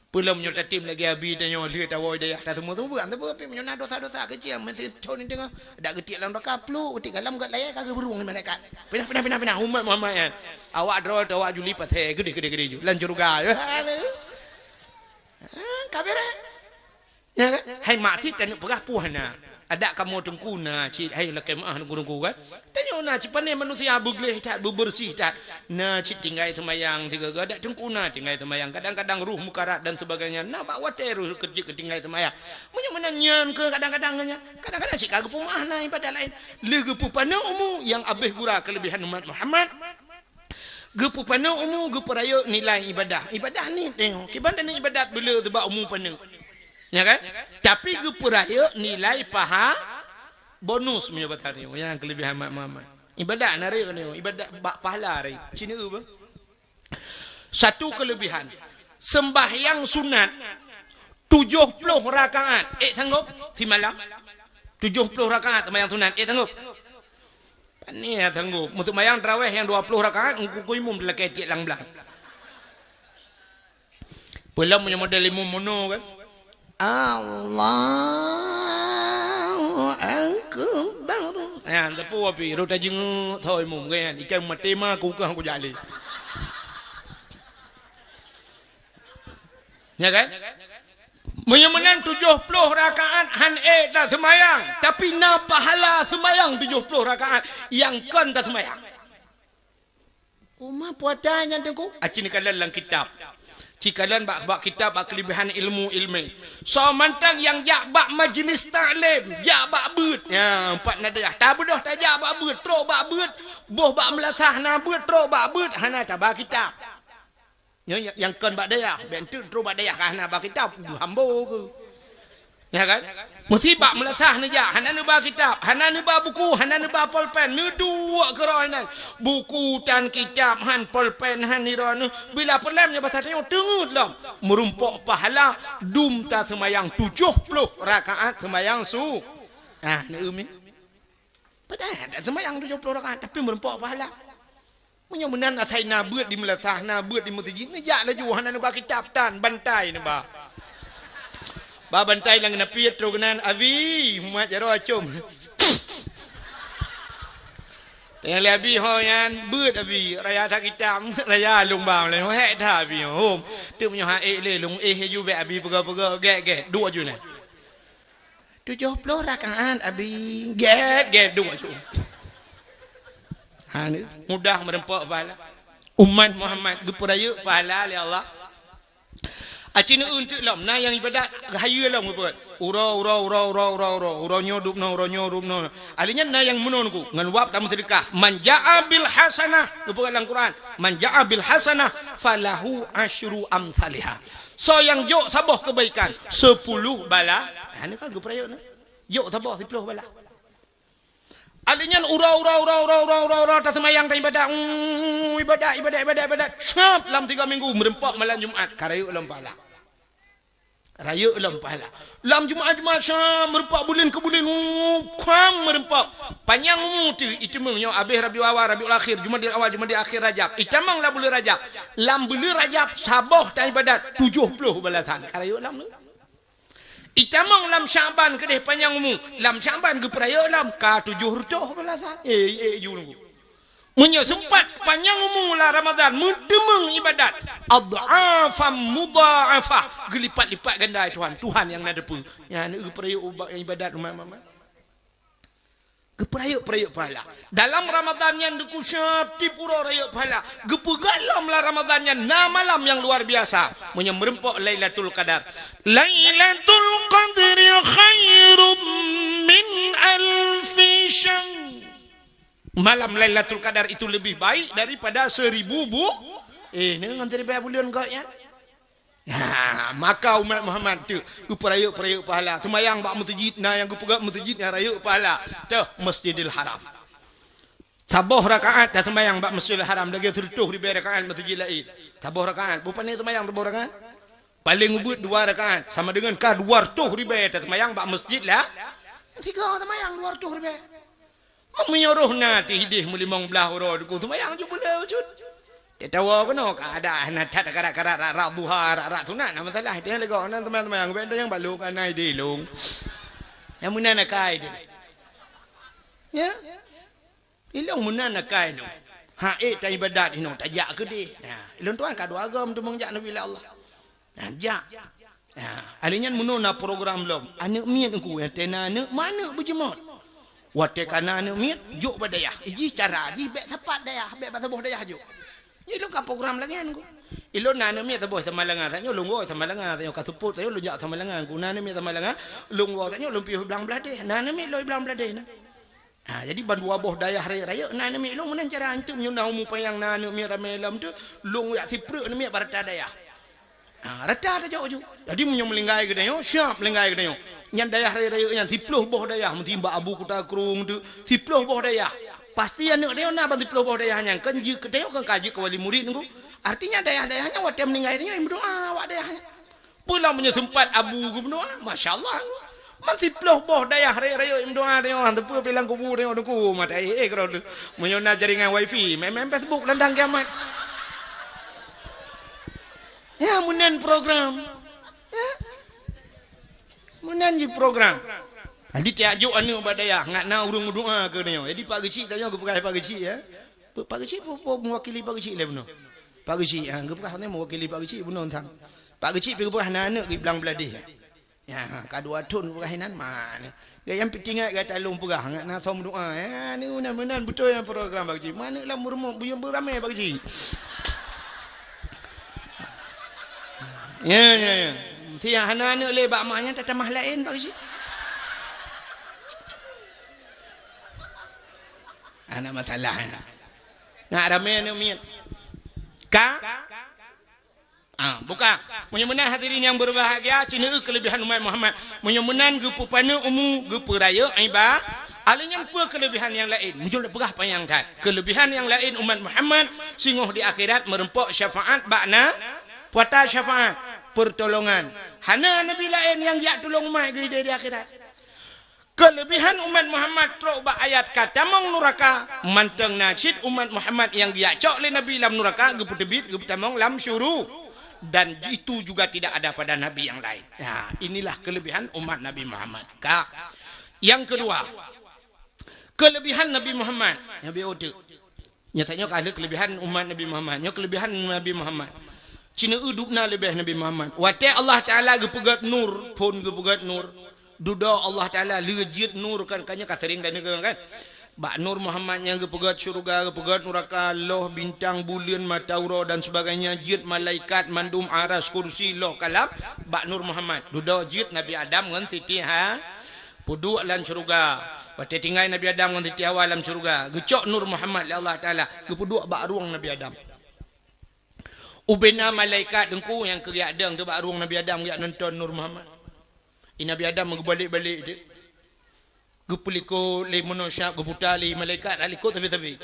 Peulom nyoe tatem lagée abi tanyoe lheueh tawoe dayah taseumeu-seumeu beuang, tapi nyoe na dosa-dosa keuciek, meusti thon teungoh dak geutiek lam raka, pluk geutiek galam gét layée ka geubeurong malaikat. Pinah, pinah, pinah, pinah, umat Muhammad nyan. Awak droe teuh awak juli pasé, geudeh, geudeh, geudeh ju. Lam syeuruga. Ha, ka beureh. Ya kan? Hai maksiat taneuk peugah peue hana. Adak kamoe teungku na cit, hai lakée meuáh teungku-teungku kan. Tanyoe na cit pané manusia beugleh that, beubeureuséh that. Na cit tinggai seumayang sigoe-goe, adak teungku na tinggai seumayang. Kadang-kadang roh mukarat dan sebagainya. Na bak watée roh keujeuet keu tinggai seumayang. Meunyoe meunan nyan keu kadang-kadang nyan. Kadang-kadang cit ka geupeumeuáh na ibadat laén. Lheueh geupeupaneuk umu nyang abéh gura keuleubihan umat Muhammad. Geupeupaneuk umu, geupeurayeuk nilai ibadah. Ibadah ni teuh, kiban dan ibadat beuleu teuh bak umu paneuk. Ya kan? Tapi geupeurayeuk nilai paha bonus meunyoe bak tanyoe. Nyang keuleubihan mak-mak. Ibadat na rayeuk nyoe, ibadat bak pahala rayeuk. Cina eu bah. Satu keuleubihan. Sembahyang sunat tujoh ploh rakaat. Eh, sanggob? Simalam. Tujoh ploh rakaat sembahyang sunat. Eh, sanggob? Pane sanggob. Meuseumayang tarawéh nyang dua ploh rakaat, ngon imum lakée tiek lam blang. Peulom meunyoe model imum mono kan. Allahu Akbar. Nah, teupeu api, rot tajeungeuk tho imum kan. Ikan maté ma kukah kujali. Ya kan? Meunyoe meunan tujoh ploh rakaat han ék taseumayang, tapi na pahala seumayang tujoh ploh rakaat nyang kon taseumayang. Uma puasa nyan teungku? Aci neukalon lam kitab. Cikalon bak, bak kitab bak keuleubihan ilmu ilmé. Soe mantong nyang jak bak majlis taklim, jak bak beuet. Ya, empat na dayah. Tabeudôh tajak bak beuet, trok bak beuet, boh bak meulasah na beuet, trok bak beuet, hana taba kitab. Nyoe nyang, nyang kon bak dayah, bék enteuk trok bak dayah ka hana ba kitab, hambo keu. Ya kan? Meusti bak meulasah neujak, hana neuba kitab, hana neuba buku, hana neuba polpen, neuduek keudroe nan. Buku tan kitab han polpen han nirone, bila peureulée nyoe basa tanyoe teungeut lom. Meurumpok pahala dum taseumayang tujoh ploh rakaat seumayang su. Ah, neueu mi. Padahai dak seumayang tujoh ploh rakaat, tapi meurumpok pahala. Meunyoe meunan asai na beuet di meulasah, na beuet di meuseujid, neujak laju hana neuba kitab tan, bantai neuba. Ba bantai lam geunapiet trok keunan, "Abi, umat jaroe acom." Tanyong lé Abi ho nyan, beuet Abi, raya that kitab, raya lôn ba, lôn hék that Abi, hom. Teuk meunyoe han ék lé, lôn éh laju bék Abi peugah-peugah, gét-gét, duek aju nyan. Tujoh ploh rakaat, Abi. Gét, gét, duek aju. Ha, ni mudah meurumpok pahala. Umat Muhammad geupeurayeuk pahala lé Allah. Aci neueu teuk lom, na nyang ibadat hayeue lom geupeugah. Uroe, uroe, uroe nyoe dubnoe, uroe nyoe dubnoe. Ahli nyan na nyang meunoe ku, ngon wab tameuseudeukah. "Man ja'a bil hasanah," geupeugah lam Quran. "Man ja'a bil hasanah falahu asyru amsaliha." Soe nyang jok saboh keubaikan, sepuluh bala. Ha, ni kan geupeurayeuk ni. Jok saboh siploh bala. Ahli nyan uroe, uroe, taseumayang, taibadat, mm, ibadat, ibadat, ibadat, ibadat. Syab lam tiga minggu, meurumpok malam Jumat, ka rayeuk lom pahala. Rayeuk lom pahala. Lam Jumat-Jumat sa meurumpok buleuen keu buleuen, uh, kuang meurumpok. Panyang umu teuh, iteumeung nyoe abéh Rabiul Awal, Rabiul Akhir, Jumadil Awal, Jumadil Akhir, Rajab. Itamong lam buleuen Rajab. Lam buleuen Rajab saboh tan ibadat tujoh ploh balasan. Ka rayeuk lom nyoe. Itamong lam Sya'ban keudeh panyang umu. Lam Sya'ban geupeurayeuk lom ka tujoh reutôh balasan. Eh, eh, ju nunggu. Meunyoe seumpat panyang umu lam Ramadhan, meuteumeung ibadat, adh'afan mudha'afah, geulipat-lipat ganda Tuhan, Tuhan nyang na teupeue. Nyan geupeurayeuk ubat ibadat umat-umat. Geupeurayeuk-peurayeuk pahala. Dalam Ramadhan nyan deukusab tiep uroe rayeuk pahala. Geupeugah lom lam Ramadhan nyan na malam nyang luar biasa. Meunyoe meureumpok Lailatul Qadar. Lailatul Qadri khairum min alfi syahr. Malam Lailatul Qadar itu lebih baik daripada seribu bu-, eh, ni ngon seribu buleuen gok nyan. Ha, maka umat Muhammad tu geupeurayeuk-peurayeuk pahala. Seumayang bak meuseujid na nyang geupeugah meuseujid nyang rayeuk pahala. Teuh Masjidil Haram. Saboh rakaat taseumayang bak Masjidil Haram lagèe sireutôh ribèe rakaat meuseujid laén. Saboh rakaat, beu pane seumayang saboh rakaat? Paleng ubit dua rakaat sama dengan ka dua reutôh ribèe taseumayang bak masjid lah. Tiga seumayang dua reutôh ribèe. Meunyoe roh na ti hideh meulimong blaih uroe deuku seumayang ju buleue cut. Tatawa keunoe ka ada na that karat-karat rak-rak duha, rak-rak sunat na masalah. Dia lego na seumayang-seumayang bèk nyang balok ka na hideh long. Nyang meunan akai deh. Ya. Ilong meunan akai nyoe. Ha, eh, ta ibadat inoe, tajak keudeh. Nah, ilong tuan ka dua agam tu meunjak Nabi lé Allah. Nah, jak. Nah, alèh nyan meunoe na program lom. Aneuk miet engku nyang tena aneuk, ma aneuk beujeuet. Watèe ka na aneuk miet, jok bak dayah. Iji cara jih bèk sapat dayah, bèk bak saboh dayah jok. Ilong ka program lagèe nyan engku. Ilong na aneuk miet saboh Samalanga, tanyoe lôn woe Samalanga, tanyoe ka seupôt, tanyoe lôn jak Samalanga. Engku na aneuk miet Samalanga, lôn woe tanyoe lôn piôh blang bladeh. Na aneuk miet lôn blang bladeh na. Ha, jadi ban dua boh dayah rayeuk-rayeuk na aneuk miet lôn meunan cara anteuk meunyoe na umu panyang na aneuk miet ramè lom tu, lôn jak sipreuk aneuk miet bak rata dayah. Ha, rata tajok ju. Jadi meunyoe meulinggai geutanyoe, siap meulinggai geutanyoe. Nyan dayah rayeuk-rayeuk nyan siploh boh dayah meusimbak Abu Kuta Krueng tu, siploh boh dayah. Pasti aneuk tanyoe na ban siploh boh dayah nyan kan jeuet keu tanyoe kan ka jeuet keu wali murid nunggu. Artinya dayah-dayah nyan watèe meuninggai tanyoe meudoa awak dayah nyan. Peue lom meunyoe seumpat abu geumeudoa, masya Allah. Man siploh boh dayah rayeuk-rayeuk meudoa tanyoe, teupeue pih lam kubu tanyoe teungku, mata eh, eh, keudroe. Meunyoe na jaringan wifi, main-main Facebook landang kiamat. Ya, meunan program. Ya. Meunan jih program. Jadi tiap jok aneuk bak dayah, ngat na ureueng meudoa keu tanyoe. Jadi Pak Geuchik tanyoe geupeugah Pak Geuchik, ya. Pak Geuchik, peue, peue meuwakili Pak Geuchik lé bunoe? Pak Geuchik, ha, geupeugah nyan meuwakili Pak Geuchik bunoe sang. Pak Geuchik pih geupeugah na aneuk geublang bladeh. Ya, ka dua thon geupeugah inan mana. Gaya nyang pih ingat gata lôn peugah, ngat na som doa. Ya, ni meunan, meunan beutôi nyang program Pak Geuchik. Mana lam rumoh buyong beuramé Pak Geuchik. Ya, ya, ya. Si hana aneuk lé bak mak nyan tatamah laén Pak Geuchik. Hana masalah, ya. Nak ramé aneuk miet. Ka? Ah, buka. Meunyoe meunan hadirin nyang berbahagia, ci neueu keulebihan umat Muhammad. Meunyoe meunan geupeupaneuk umu, geupeurayeuk iba-, alèh nyan peue keulebihan nyang laén? Meujeuet peugah panyang that. Keulebihan nyang laén umat Muhammad singoh di akhirat meureumpok syafaat bak na-, puata syafaat, pertolongan. Hana nabi laén nyang jak tulông umat geuh di akhirat. Keulebihan umat Muhammad trok bak ayat ka tamong nuraka, mantong na cit umat Muhammad nyang geujak cok lé Nabi lam nuraka, geupeuteubiet, geupeutamong lam syuru-, dan itu juga tidak ada pada nabi yang lain. Nah, inilah kelebihan umat Nabi Muhammad. Ka. Yang kedua, kelebihan Nabi Muhammad. Nabi Utuh. Nyata nyoe ka lheueh keulebihan umat Nabi Muhammad. Nyoe keulebihan Nabi Muhammad. Ci neueu dubna leubeh Nabi Muhammad. Watèe Allah Taala geupeugèt nur, phon geupeugèt nur. Dudoe Allah Taala lheueh jeuet nur kan, kan nyoe ka sering tadeungoe kan. Bak nur Muhammad nyang geupeugèt syeuruga, geupeugèt nuraka, loh, bintang, buleuen, mata uroe dan sebagainya, jeuet malaikat, mandum aras, kursi, loh, kalam, bak nur Muhammad. Dudoe jeuet Nabi Adam ngon Siti Ha-, peuduek lam syeuruga. Watèe tinggai Nabi Adam ngon Siti Hawa lam syeuruga, geucok nur Muhammad lé Allah Taala, geupeuduek bak rueng Nabi Adam. Ubena malaikat teungku nyang keu geujak dong teuh bak rueng Nabi Adam geujak nonton nur Muhammad. Di Nabi Adam geubalek-balek teuh. Geupeulikot lé manusia, geuputa lé malaikat, dak likot sabe-sabe.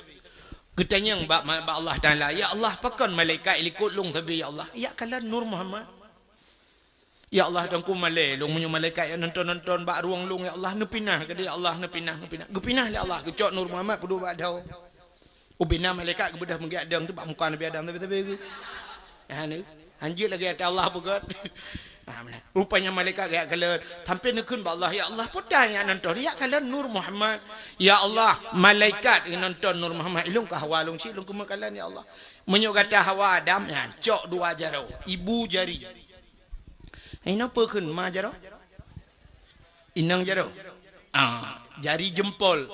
Geutanyong bak ma-, bak Allah Taala, "Ya Allah, pakon malaikat likot lôn sabe, ya Allah?" "Jak kalon nur Muhammad." "Ya Allah, teungku malèe lôn meunyoe malaikat nyang nonton-nonton bak rueng lôn, ya Allah, neupinah keudeh, ya Allah, neupinah, neupinah." Geupinah lé Allah, geucok nur Muhammad peuduek bak dhoe. Ubena malaikat geubeudôh meugeudong teuh bak muka Nabi Adam sabe-sabe geuh. Ha, ni, hanjeuet lagèe ata Allah peugah. Ha, meunan. Rupanya malaikat geujak kalon, sampai neukheun bak Allah, "Ya Allah, peue nyang nonton?" "Jak kalon nur Muhammad." "Ya Allah, malaikat nyang nonton nur Muhammad, ilôn ka hawa lôn cit, lôn keumeung kalon, ya Allah." Meunyoe gata hawa Adam, nyan, cok dua jaroe, ibu jari. Inoe peue kheun ma jaroe? Inong jaroe. Ah, jari jempol.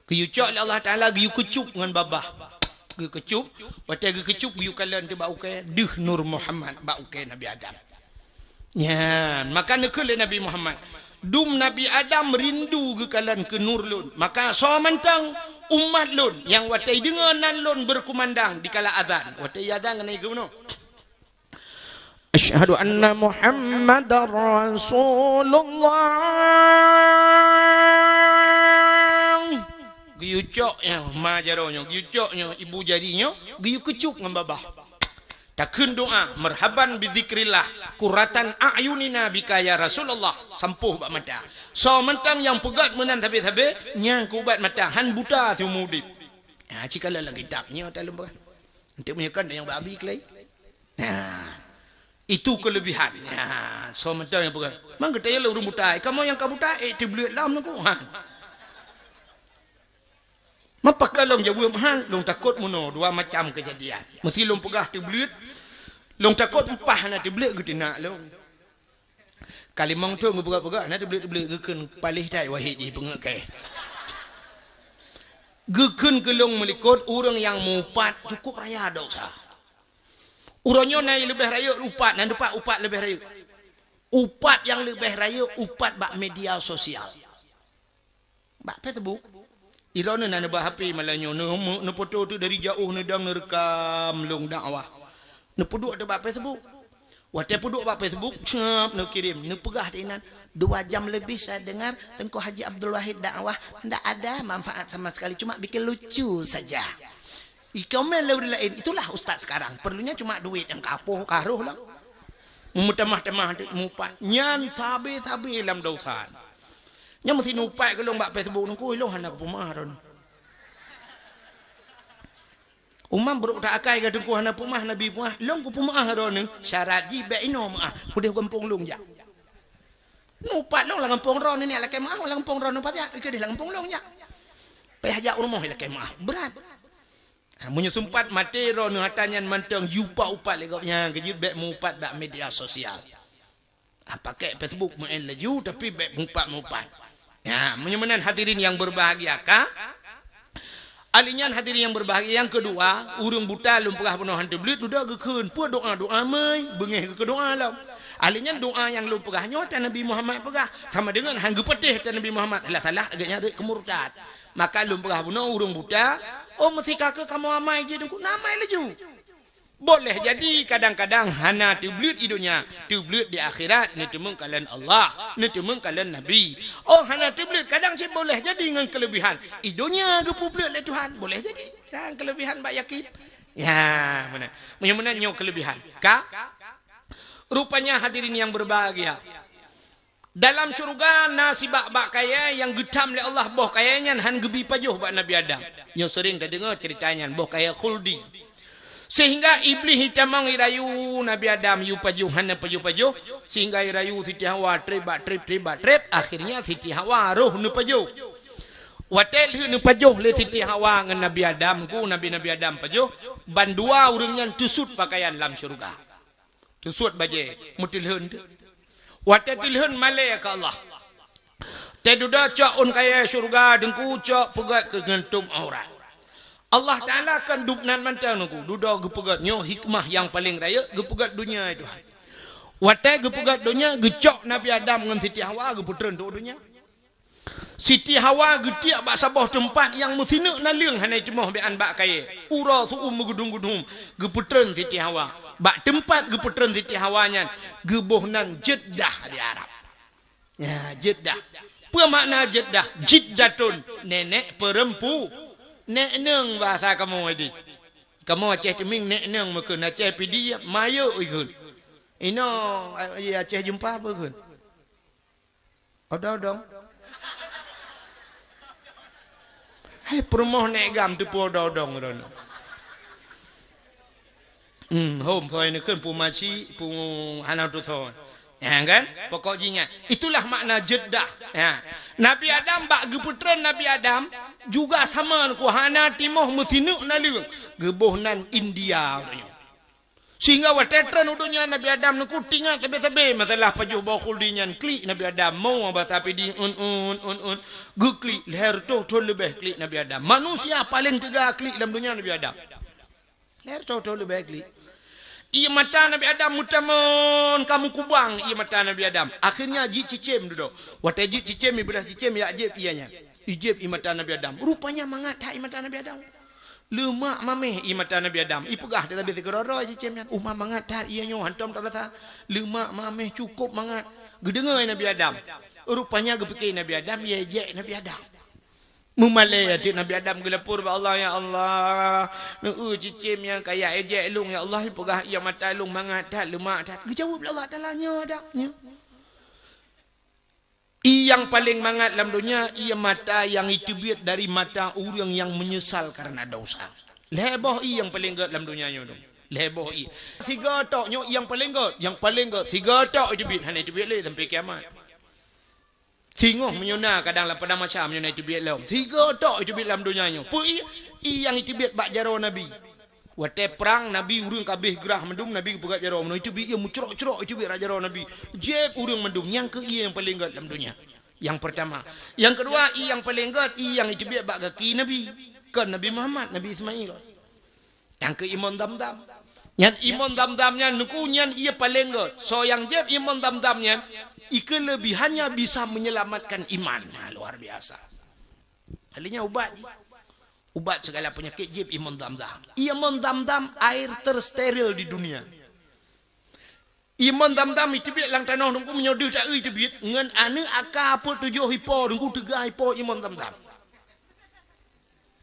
Geuyue cok lé Allah Taala, geuyue keucup ngon babah. Geuyue keucup, watée geuyue keucup, geuyue kalon teuh bak ukée, deuh Nur Muhammad bak ukée Nabi Adam. Nyan, maka neukheun lé Nabi Muhammad, "Dum Nabi Adam rindu geukalon keu nur lôn. Maka soe mantong umat lôn nyang watée deungoe nan lôn beukumandang dikala azan." Watée azan keunoe, "Asyhadu anna Muhammadar Rasulullah." Geuyue cok nyoe ma jaroe nyoe, geuyue cok nyoe ibu jari nyoe, geuyue keucup ngon babah. Takheun doa, "Marhaban bi dzikrillah, qurratan a'yunina bika ya Rasulullah." Sampôh bak mata. Soe mantong nyang peugét meunan sabe-sabe, nyan keu ubat mata, han buta siumu udeb. Ha, ci kalon lam kitab nyoe ta lôn peugah. Enteuk meunyoe kon nyang bak abi keulai. Nah, itu kelebihan. Nah, soe mantong nyang peugah, "Man geutanyoe lé ureuëng buta, kamoe nyang ka buta, eh, teubleuet lom nangku." Ha. Meupakat lôn jaweueb han, lôn takot meunoe dua macam keujadian. Meusé lôn peugah teubleuet, lôn takot eupah hana teubleuet geuteunak lôn. Kalimong thon geupeugah-peugah, hana teubleuet-teubleuet geukheun paléh that wahé jih beungeuet kèe. Geukheun keu lôn meulikot ureuëng nyang mupat cukup raya desya. Uroe nyoe na leubeh rayeuk upat, na teupat upat leubeh rayeuk. Upat nyang leubeh rayeuk upat bak media sosial. Bak Facebook. Ilôn na neuba H P malam nyoe, neu-, neufoto teuk dari jaoh, neudong neurekam lôn dakwah. Neupeuduek teuk bak Facebook. Watée peuduek bak Facebook, cep, neukirém, neupeugah di inan, "Dua jam lebih saya dengar Teungku Haji Abdul Wahid dakwah, ndak ada manfaat sama sekali, cuma bikin lucu saja." Ikomen lé ureuëng laén, "Itulah ustaz sekarang, perlunya cuma duit nyang ka poh ka roh lah." Meutamah-tamah teuk mupat, nyan sabe-sabe lam dosa. Nyan meusé neuupat keu lôn bak Facebook nangku, ilôn hana kupeumeu'ah droeneuh. Umam brok ta akai ka teungku hana peumeu'ah, Nabi peumeu'ah, lôn kupeumeu'ah droeneuh, syarat jih bék inoe meu'ah, udeh gampông lôn jak. Neuupat lôn lam gampông droeneuh, neujak lakée meu'ah lam gampông droeneuh, pat jak, keudeh lam gampông lôn jak. Payah jak u rumoh lakée meu'ah, brat. Ha, meunyoe seumpat maté droeneuh ata nyan mantong, yue upat-upat lé gobnyan, keujeuet bék meuupat bak media sosial. Ha, pakai Facebook meu'en laju, tapi bék mupat-mupat. Ya, meunyoe meunan hadirin yang berbahagia ka. Ahli nyan hadirin yang berbahagia, yang kedua, ureuëng buta lôn peugah bunoe han teubleuet, dudoe geukheun, peue doa-doa meuy, beungéh geukeu doa lom. Ahli nyan doa nyang lôn peugah nyoe ata Nabi Muhammad peugah, sama deungon han geupatéh ata Nabi Muhammad, salah-salah lagée nyan rot keu murtad. Maka lôn peugah bunoe ureuëng buta, oh, meusika keu kamoe amai jih deungku, na amai laju. Boleh jadi kadang-kadang hana teubleuet i donya, teubleuet di akhirat, neuteumeung kalon Allah, neuteumeung kalon Nabi. Oh, hana teubleuet, kadang cit boleh jadi ngon kelebihan. I donya geupeubleuet lé Tuhan, boleh jadi. Kan kelebihan bak yakin. Ya, meunan. Meunyoe meunan nyoe kelebihan. Ka? Rupanya hadirin yang berbahagia, dalam syeuruga na sibak bak kayée nyang geutam lé Allah, boh kayée nyan han geubi pajoh bak Nabi Adam. Nyoe seuring tadeungoe ceurita nyan, boh kayée khuldi. Sehingga Iblih itamong irayu Nabi Adam yue pajoh, hana pajoh-pajoh, sehingga irayu Siti Hawa treb bak treb, treb bak treb, akhirnya Siti Hawa roh neupajoh. Watée lheueh neupajoh lé Siti Hawa ngon Nabi Adam, ku Nabi, Nabi Adam pajoh, bandua ureuëng nyan teusut pakaian lam syeuruga. Teusut bajée, meuteulheun teuk. Watée teulheun malée keu Allah. Teududoe cok ôn kayée syeuruga deungku cok peugét keu ngeuntom aurat. Allah Taala kan dub nan mantong deungku, dudoe geupeugét nyoe hikmah nyang paleng rayeuk geupeugét donya, ya Tuhan. Watée geupeugét donya, geucok Nabi Adam ngon Siti Hawa geupeutreun teuh donya. Siti Hawa geutiek bak saboh teumpat nyang meusineuk naleueng hana jitimoh bak kayée. Uroe su-uem meugeudum-geudum geupeutreun Siti Hawa. Bak teumpat geupeutreun Siti Hawa nyan geuboh nan Jeddah di Arab. Ya, Jeddah. Peue makna Jeddah? Jiddatun, nenek peurempu-, nek neueng bahasa kamoe di. Kamoe Aceh Teumieng nek neueng meukheun, Aceh Pidie mayok ikheun. Inoe, eh, Aceh Jeumpa peue kheun? Odong-odong. Hai peurumoh nek gam teupeu odong-odong droeneuh. Hmm, hom soe neukheun peue maci, peue hana tusoe. Ya kan? Pokok jih nyan. Itulah makna Jeddah. Ya. Nabi Adam bak geupeutreun Nabi Adam juga sama ku hana timoh meusineuk naleueng. Geuboh nan India uroe nyoe. Sehingga watée treun u donya Nabi Adam nyoe, ku tingat sabe-sabe masalah pajoh boh khuldi nyan, klik Nabi Adam, mo basa pidih, un, un, un, un. Geuklik, lhèe reutôh thon leubeh klik Nabi Adam. Manusia paleng teuga klik lam donya Nabi Adam. Lhèe reutôh thon leubeh klik. Ié mata Nabi Adam meutamon ka meukubang ié mata Nabi Adam. Akhirnya jicicém dudoe. Watée jicicém, ibeurah cicém, ijak jieb ié nyan. Ijieb ié mata Nabi Adam. Rupanya mangat that ié mata Nabi Adam. Leumak mamèh ié mata Nabi Adam. Ipeugah that sabe sigoe-goe cicém nyan, "Uma mangat that ié nyoe, hantom tarasa. Leumak mamèh, cukôp mangat." Geudeungoe Nabi Adam. Rupanya geupike Nabi Adam, ié jek Nabi Adam. Meumalèe ateueh Nabi Adam geulapor bak Allah, "Ya Allah, neu-eu cicém nyang kajak ijek lôn, ya Allah, ipeugah ié mata lôn mangat that, leumak that." Geujaweueb lé Allah Taala, "Nyoe dak, nyoe." Ié nyang paleng mangat lam donya, ié mata nyang iteubiet dari mata ureuëng nyang meunyeusal kareuna dosa. Lhèe boh ié nyang paleng gèt lam donya nyoe dong. Lhèe boh ié. Sigoe tok nyoe ié nyang paleng gèt, nyang paleng gèt. Sigoe tok iteubiet, hana iteubiet lé sampai kiamat. Singoh meunyoe na kadang lam padang mahsyar meunyoe na iteubiet lom. Sigoe tok iteubiet lam donya nyoe. Peue ié? Ié nyang iteubiet bak jaroe Nabi. Watée prang Nabi ureuëng ka abéh grah mandum, Nabi geupeugah jaroe meunoe, iteubiet ié meucrok-crok iteubiet bak jaroe Nabi. Jieb ureuëng mandum, nyang keuh ié nyang paleng gèt lam donya. Nyang peurtama. Nyang keudua, ié nyang paleng gèt, ié nyang iteubiet bak gaki Nabi. Kon Nabi Muhammad, Nabi Ismail. Nyang keu imon Zamzam. Nyan imon Zamzam nyan, nyoe nyan ié paleng gèt. Soe nyang jieb imon Zamzam nyan, ikeulebihannya bisa menyelamatkan iman. Nah, luar biasa. Hal nyan ubat jih. Ubat segala penyakit jieb imon Zamzam. Imon Zamzam air tersteril di dunia. Imon Zamzam iteubiet lam tanoh teungku, meunyoe deuh ta-eu iteubiet, ngon aneuk aka peuet tujoh ipo teungku, teuga ipo imon Zamzam.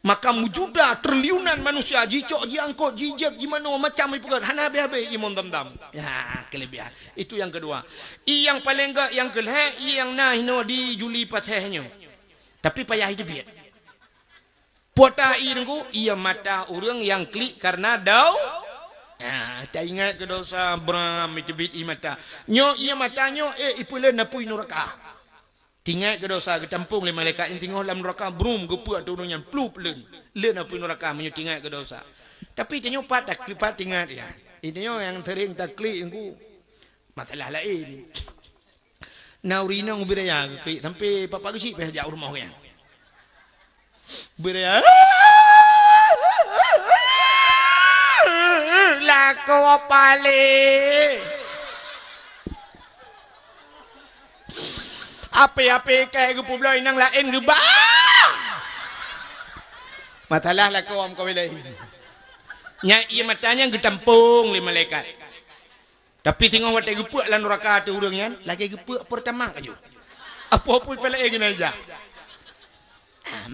Maka meujuta triliunan manusia jicok, jiangkot, jijieb, jimanoe macam ipeugah, hana habéh-habéh imon Zamzam. Ya, keulebihan. Itu nyang keudua. Ié nyang paleng gèt nyang keulhèe, ié nyang na hinoe di Juli Paseh nyoe. Tapi payah iteubiet. Puata ié teungku, ié mata ureuëng nyang klik kareuna dau. Ah, taingat keu dosa, bram iteubiet ié mata. Nyoe ié mata nyoe, eh, ipeuleuen apui nuraka. Tingat keu dosa, geutampong lé malaikat nyan, singoh lam nuraka, brum, geupeuek ateueh ureuëng nyan, plup leuen. Leuen apui nuraka meunyoe tingat keu dosa. Tapi tanyoe pat tak, pat tingat ya. Itu nyoe nyang sering taklik teungku. Masalah laén. Na ureuëng inong ubé raya geuklik sampai papa geuchik pih jak u rumoh geuh nyan. Ubé raya. Lakoe paléh. Ape-ape kai geupubloe inong laén geuba. Masalah lakoe meukawen laén. Nyan ié mata nyan geutampong lé malaikat. Tapi singoh watée geupeuek lam nuraka ateueh ureuëng nyan, lagée geupeuek Pertamax laju. Apa-apa peulet eh geunaja.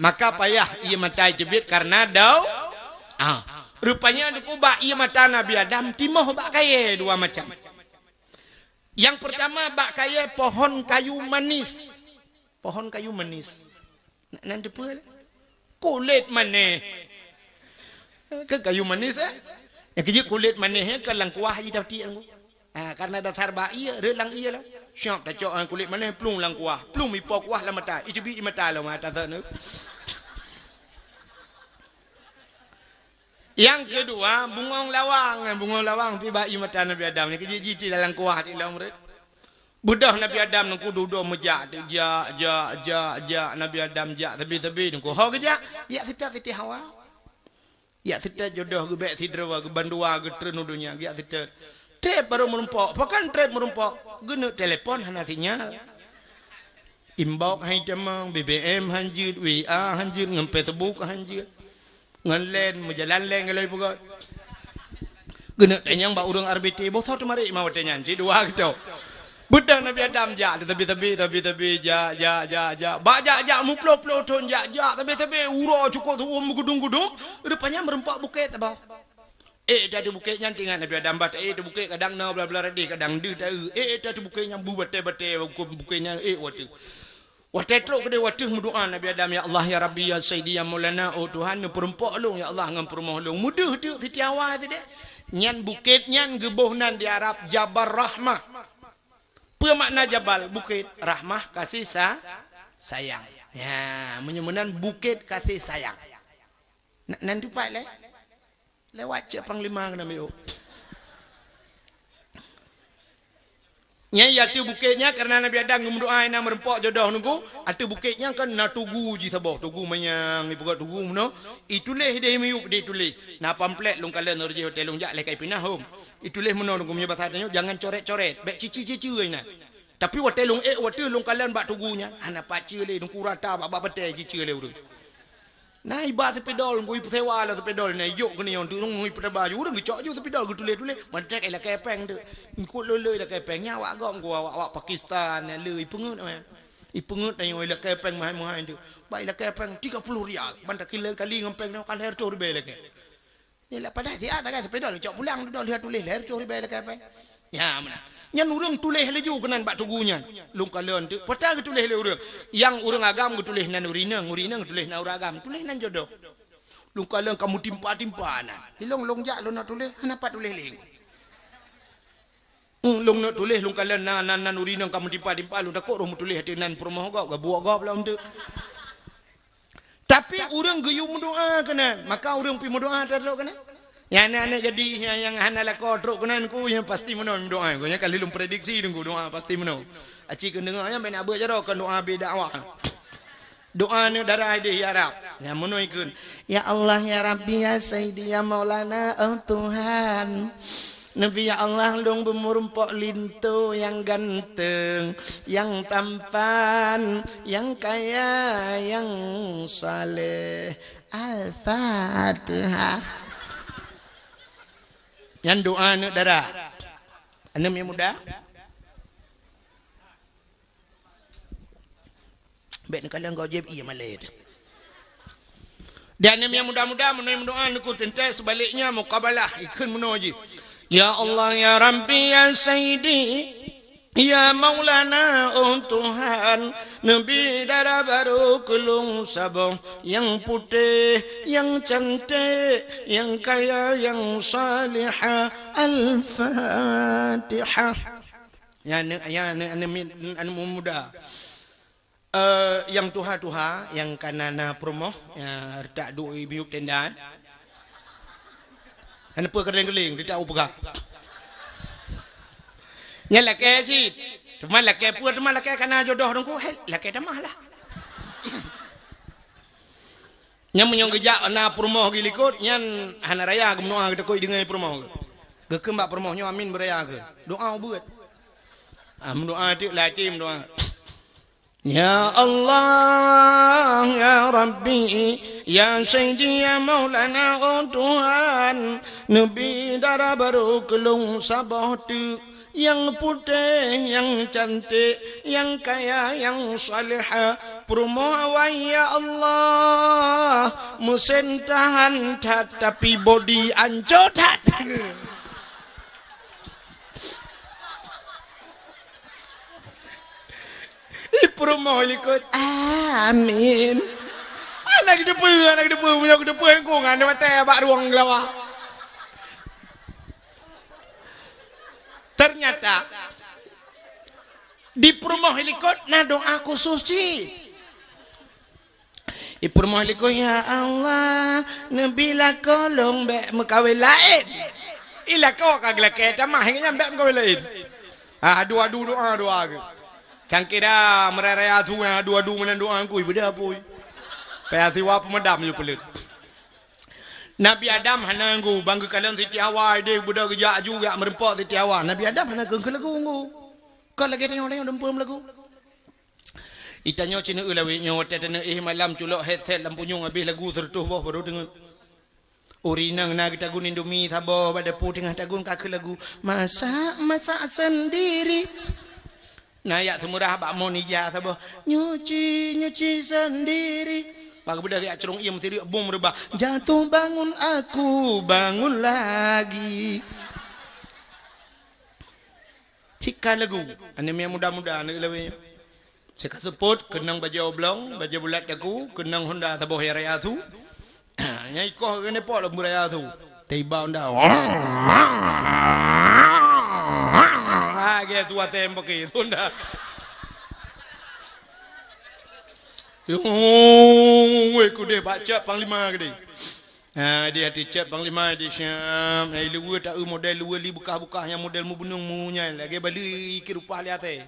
Maka payah ié mata iteubiet kareuna dau. Ah, rupanya dikubak ié mata Nabi Adam timoh bak kayée dua macam. Nyang peurtama bak kayée pohon kayu manis. Pohon kayu manis. Nan teupeue lé? Kulét manéh. Keu kayu manis, eh? Nyang keujeuet kulét manéh, eh, keu lam kuah jitatiek ngon. Ah, karena dasar bak ié, rhot lam ié lah. Siap tacok, eh, kulét manéh, plueng lam kuah. Plueng ipo kuah lam mata. Iteubiet ié mata lam mata sana. Nyang keudua, bungong lawang. Bungong lawang pih bak ié mata Nabi Adam. Nyang keujeuet jiteubiet lam kuah cit lom rhot. Beudôh Nabi Adam nyoe dudoe meujak, jak, jak, jak, jak. Nabi Adam jak sabe-sabe nyoe. Ho geujak, jak seutôt Siti Hawa. Jak seutôt jodoh geubek sidroe, geubandua, geutreun u donya, jak seutôt. Trép barô meurumpok. Pakon trép meurumpok? Geuneuk telepon hana sinyal. Inbox han jitamong, B B M han jeuet, W A han jeuet, ngon Facebook han jeuet. Ngon len, meujalan len ngon lôn peugah. Geuneuk tanyong bak ureuëng R B T, boh soe teumarit ma watée nyan, cit dua geuto. Beudôh Nabi Adam jak, sabe-sabe, sabe-sabe, jak, jak, jak, jak. Bak jak, jak, muploh-ploh thon jak, jak, sabe-sabe, uroe cukôp tuom meugudum-gudum, rupanya meurumpok bukét saboh. Eh, teuh bukét nyan teuingat Nabi Adam, bah, eh, teuh bukét kadang na blah-blah radeh, kadang deuh teuh. Eh, teuh bukét nyan bu batée-batée, bukét nyan, eh, watée. Watée trok keudeh wateuh meudoá Nabi Adam, "Ya Allah, ya Rabbi, ya Sayyidi, ya Maulana, oh Tuhan, neupeurumpok lôn, ya Allah, ngon peurumoh lôn." Meudeuh teuk Siti Hawa sideh. Nyan bukét nyan geuboh nan di Arab Jabal Rahmah. Peue makna jabal? Bukét. Rahmah, kasih sa-, sayang. Ya, meunyoe meunan bukét kasih sayang. Na-, nan tupat lé? Lewat cek panglima keunan miyueb. Nyan ateueh bukét nyan, kareuna Nabi Adam geumeudoá na meureumpok jodoh nunggu, ateueh bukét nyan kan na tugu jih saboh, tugu manyang, ipeugah tugu meunoe, ituléh deh miyueb deh tuléh. Na pamflet lôn kalon, roh jih watée lôn jak lé ka ipinah hom. Ituléh meunoe nunggu, meunyoe basa tanyoe, jangan coret-coret, bék cici-cici inan. Tapi watée lôn ék, watée lôn kalon bak tugu nyan, hana pace lé, nunggu rata bak, bak batée cici lé ureuëng. Na iba seupidol, ngui peusewa lé seupidol, na ijok keunoe nyoe, teungoh ngui peutabaju, ureuëng geucok ju seupidol, geutuléh-tuléh, mantek ilakée péng tu. Eungkôt lôn-lôn ilakée péng, nyan awak gob, ngui awak-awak Pakistan, nyan lé ipeungeut, eh. Ipeungeut tanyoe ilakée péng meuhai-meuhai tu. Ba ilakée péng tiga puluh rial, ban takila kali ngon péng nyoe ka lhée reutôh ribée ilakée. Nyan lah padahai siat tagai seupidol, cok pulang tu, lheueh tuléh lhée reutôh ribée ilakée péng. Nyan meunan. Nyan ureuëng tuléh laju keunan bak tugu nyan. Lôn kalon teuk, peue ta geutuléh lé ureuëng. Nyang ureuëng agam geutuléh nan ureuëng inong, ureuëng inong geutuléh nan ureuëng agam. Tuléh nan jodoh. Lôn kalon ka meutimpa-timpa nan. Ilong lôn jak lôn nak tuléh, hana pat tuléh lé. Hmm, lôn nak tuléh, lôn kalon nan, nan, nan ureuëng inong ka meutimpa-timpa, lôn takot roh meutuléh ateueh nan peurumoh gob, gabuek gob lom teuk. Tapi ureuëng geuyue meudoá keunan, maka ureuëng pih meudoá trok keunan. Nyang aneuk-aneuk gadih nyang, nyang hana lakoe trok keunan ku, nyang pasti meunoe meudoá. Ku nyang ka lheueh lôn prediksi deungku doá pasti meunoe. Aci keuneuk deungoe nyan, bèk na beuet jaroe keu doá bak dakwah. Doá aneuk dara ideh ya Rab. Nyang meunoe ikheun, "Ya Allah, ya Rabbi, ya Sayyidi, ya Maulana, oh Tuhan." Neubi ya Allah lôn beumeurumpok linto nyang ganteng, nyang tampan, nyang kaya, nyang saleh. Al-Fatihah. Nyan doa aneuk dara. Aneuk nyang muda. Bèk neukalon gojeb ié malèe teuh. Dan nyang muda-muda meunoe meudoa neuku teuntèe seubaliknya mukabalah ikheun meunoe jih. Ya Allah, ya Rabbi, ya Sayyidi, ya Maulana, oh Tuhan, neubi dara barô keu lôn saboh nyang putéh, nyang cantik, nyang kaya, nyang salihah. Al-Fatihah. Ya aneuk, ya aneuk, aneuk mi-, aneuk muda. Eh, nyang tuha-tuha, nyang ka na, na peurumoh, ya, reutak duek miyueb tenda, eh. Hana peue keureuleng-keureuleng, reutak u peugah. Nyan lakèe cit. Teuma lakèe peue, teuma lakèe ka na jodoh teungku, he, lakèe tamah lah. Nyan meunyoe geujak na peurumoh geulikot, nyan hana raya geumeudoa geutakot deungon peurumoh. Geukheun bak peurumoh nyoe amin beuraya keu. Doa ubeuet. Ah, meudoa teuk lati meudoa. Ya Allah, ya Rabbi, ya Sayyidi, ya Maulana, oh Tuhan, neubi dara barô keu lôn saboh teuk, nyang putéh, nyang cantik, nyang kaya, nyang salihah. Peurumoh awai, ya Allah, meusen tahan that, tapi bodi ancô that. Ipeurumoh likot. Amin. Hana geuteupeue, hana geuteupeue, meunyoe geuteupeue lingkungan di batèe bak ruwang geulawa. Ternyata di peurumoh likot na doa khusus cit. Ipeurumoh likot, "Ya Allah, neubi lakoe lôn bèk meukawen laén." Ilakoe ka geulakèe tamah, nyan bèk meukawen laén. Ah, adu-adu doa, doa geuh. Sangkira meuraya-raya su nyang adu-adu meunan doa ngui, beudôh apui. Payah siwa peumadam yue peuleuet. Nabi Adam hana ngui, ban geukalon Siti Hawa ideh beudôh geujak aju jak meureumpok Siti Hawa. Nabi Adam hana keu lagu ngui. Kon lagèe tanyoe, tanyoe dum peue meulagu. Itanyoe cit neueu lawét nyoe watèe taneuk éh malam culok headset lam punyueng abéh lagu seureutôh boh barô teungeut. Ureueng inong na geutagun indomie saboh bak dapu teungoh tagun ka kheun lagu, "Masak, masak sendiri." Na jak seumeurah bak mon ija saboh, "Nyuci, nyuci sendiri." Bak geubeudôh jak crông iem sireuek bom reubah, "Jatuh bangun aku, bangun lagi." Cit ka lagu. Aneuk miet muda-muda, aneuk lawét. Sika seupôt, keunong bajèe oblong, bajèe bulat daku, keunong honda saboh nyang raya su. Nyang ikoh keuneuk pot lom beuraya su. Tiba honda. Ah, gèt su asèe paké honda. Weh, kudeh bak cak panglima keudeh. Ha, di até chat panglima di Syam, eh, luwa ta-, model luwa li beukah-beukah nyang model meubeunong mu nyan, lagèe balui ikirupah lé asèe.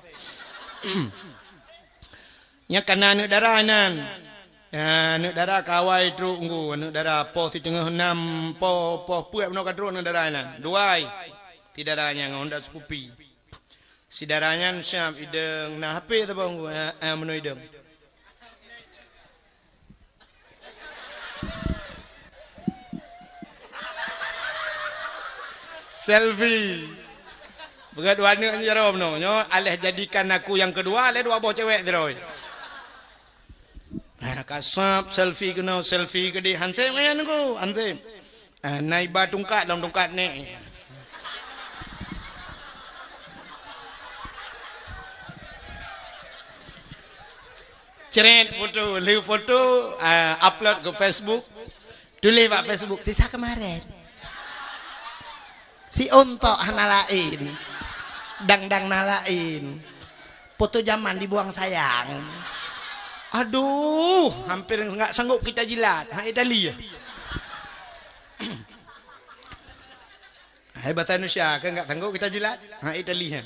Nyang kana aneuk dara nyan. Ha, aneuk dara ka awai trok ngon aneuk dara poh siteungoh nam, poh, poh peuet bunoe ka trok aneuk dara nyan. Duai. Ti dara nyan ngon Honda Scoopy. Si dara nyan siap idong na H P saboh ngon, eh, eh, meunoe idong. Selfie. Peugah dua aneuk nyoe jaroe meunoe. Nyoe alah jadikan aku yang kedua, lé dua boh cewek sidroe. Nah, ka sab selfie keunoe, selfie keudeh, hansém nyan nunggu, hansém. Ah, na iba tungkat lom tungkat nèk. Cret foto, lheueh foto, ah, upload ke Facebook. Tuléh bak Facebook, "Sisa kemarin." Si ontok hana laén. Dang-dang na laén. Foto zaman dibuang sayang. Aduh, hampir enggak sanggup kita jilat. Ha, Itali ya. Hai, bahasa Indonesia, kan enggak sanggup kita jilat. Ha, Itali ya.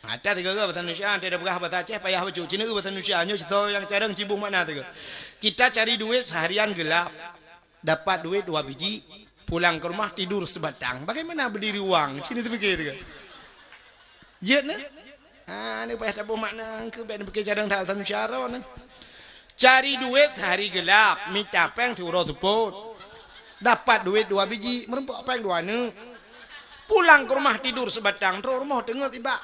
Ada tiga bahasa Indonesia, ada peugah bahasa Aceh, payah bacut. Cina bahasa Indonesia, nyoe cerita yang carang cibung makna tiga. Kita cari duit seharian gelap. Dapat duit dua biji, pulang ke rumah tidur sebatang. Bagaimana berdiri wang? Sini terfikir ke? Jeuet na? Ha, ni payah taboh makna, keu bèk neupike carang that asam syara ni. Cari duit sehari gelap, mita péng siuroe seupôt. Dapat duit dua biji, meureumpok péng dua aneuk. Pulang ke rumah tidur sebatang, trok rumoh teungeut ibak.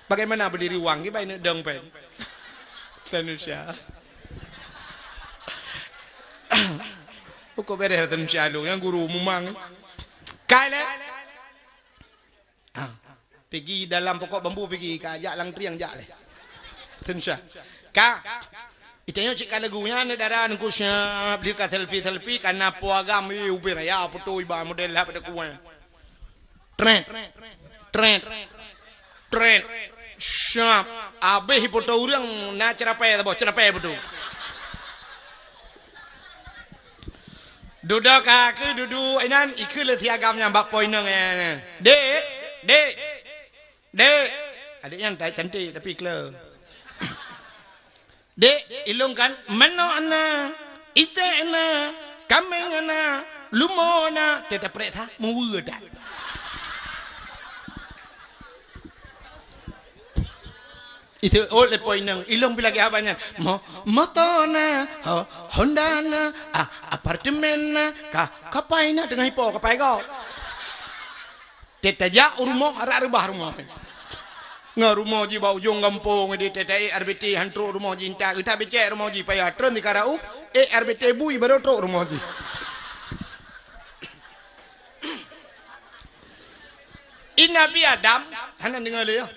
Bagaimana berdiri wang, kiban neuk dong péng? Tanusya. Pokok bereh Tanusya lu, nyang guru mumang. Kai lé. Ah, pigi dalam pokok bambu pigi, ka jak lam triang jak lé. Tanusya. Ka. Itanyoe cit ka lagu nyan, dara nungku siap, dia ka selfie-selfie, kana po agam, eh, ubé raya, putui ba model lah pada kuat. Tret. Tret. Tret. Syap. Abéh ipoto ureueng na ceurapai saboh, ceurapai ipoto. Dudoe ka keu dudu inan, ikeu lé si agam nyan bak po inong nyan. Dek, dek, dek. Adek nyan tai cantik tapi kle. Dek, ilong kan, manoe na, iték na, kaméng na, lumo na, teuta prek sa, muwe that. Itu oh lepo inong, ilong pi lagèe haba nyan. Mo, moto na, ho, Honda na, a, apartemen na, ka, kapai na teungoh ipo, kapai go. Teuta jak u rumoh, arak reubah rumoh. Ngon rumoh jih bak ujong gampông, di teuta ék R B T han trok rumoh jih, entat geutak becek rumoh jih, payah treun di Karau, ék R B T bui baru trok rumoh jih. I Nabi Adam, hana deungoe lé, ya.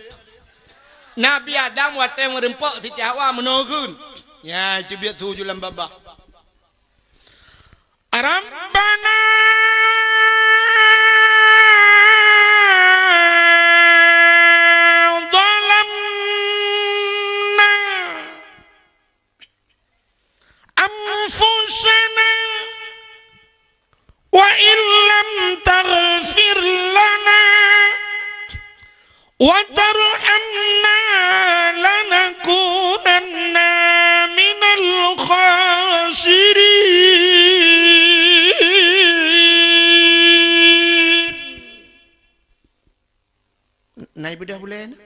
Nabi Adam watèe meureumpok Siti Hawa meunoe kheun. Ya, itu biet su ju lam babah. ربنا ظلمنا أنفسنا وإن لم تغفر لنا وترحمنا لنكونن من الخاسرين. Na ibeudôh bulèe na?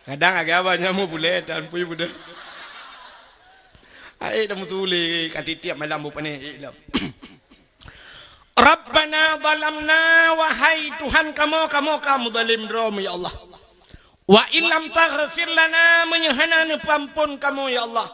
Kadang agak banyak mu bulèe dan pui beudôh. Ai dah mutulé ka tiep malam bu pané lom. Rabbana zalamna, wahai Tuhan kamoe, kamoe ka meuzalim droe, ya Allah. Wa illam taghfir lana, meunyoe hana neupeuampon kamoe, ya Allah,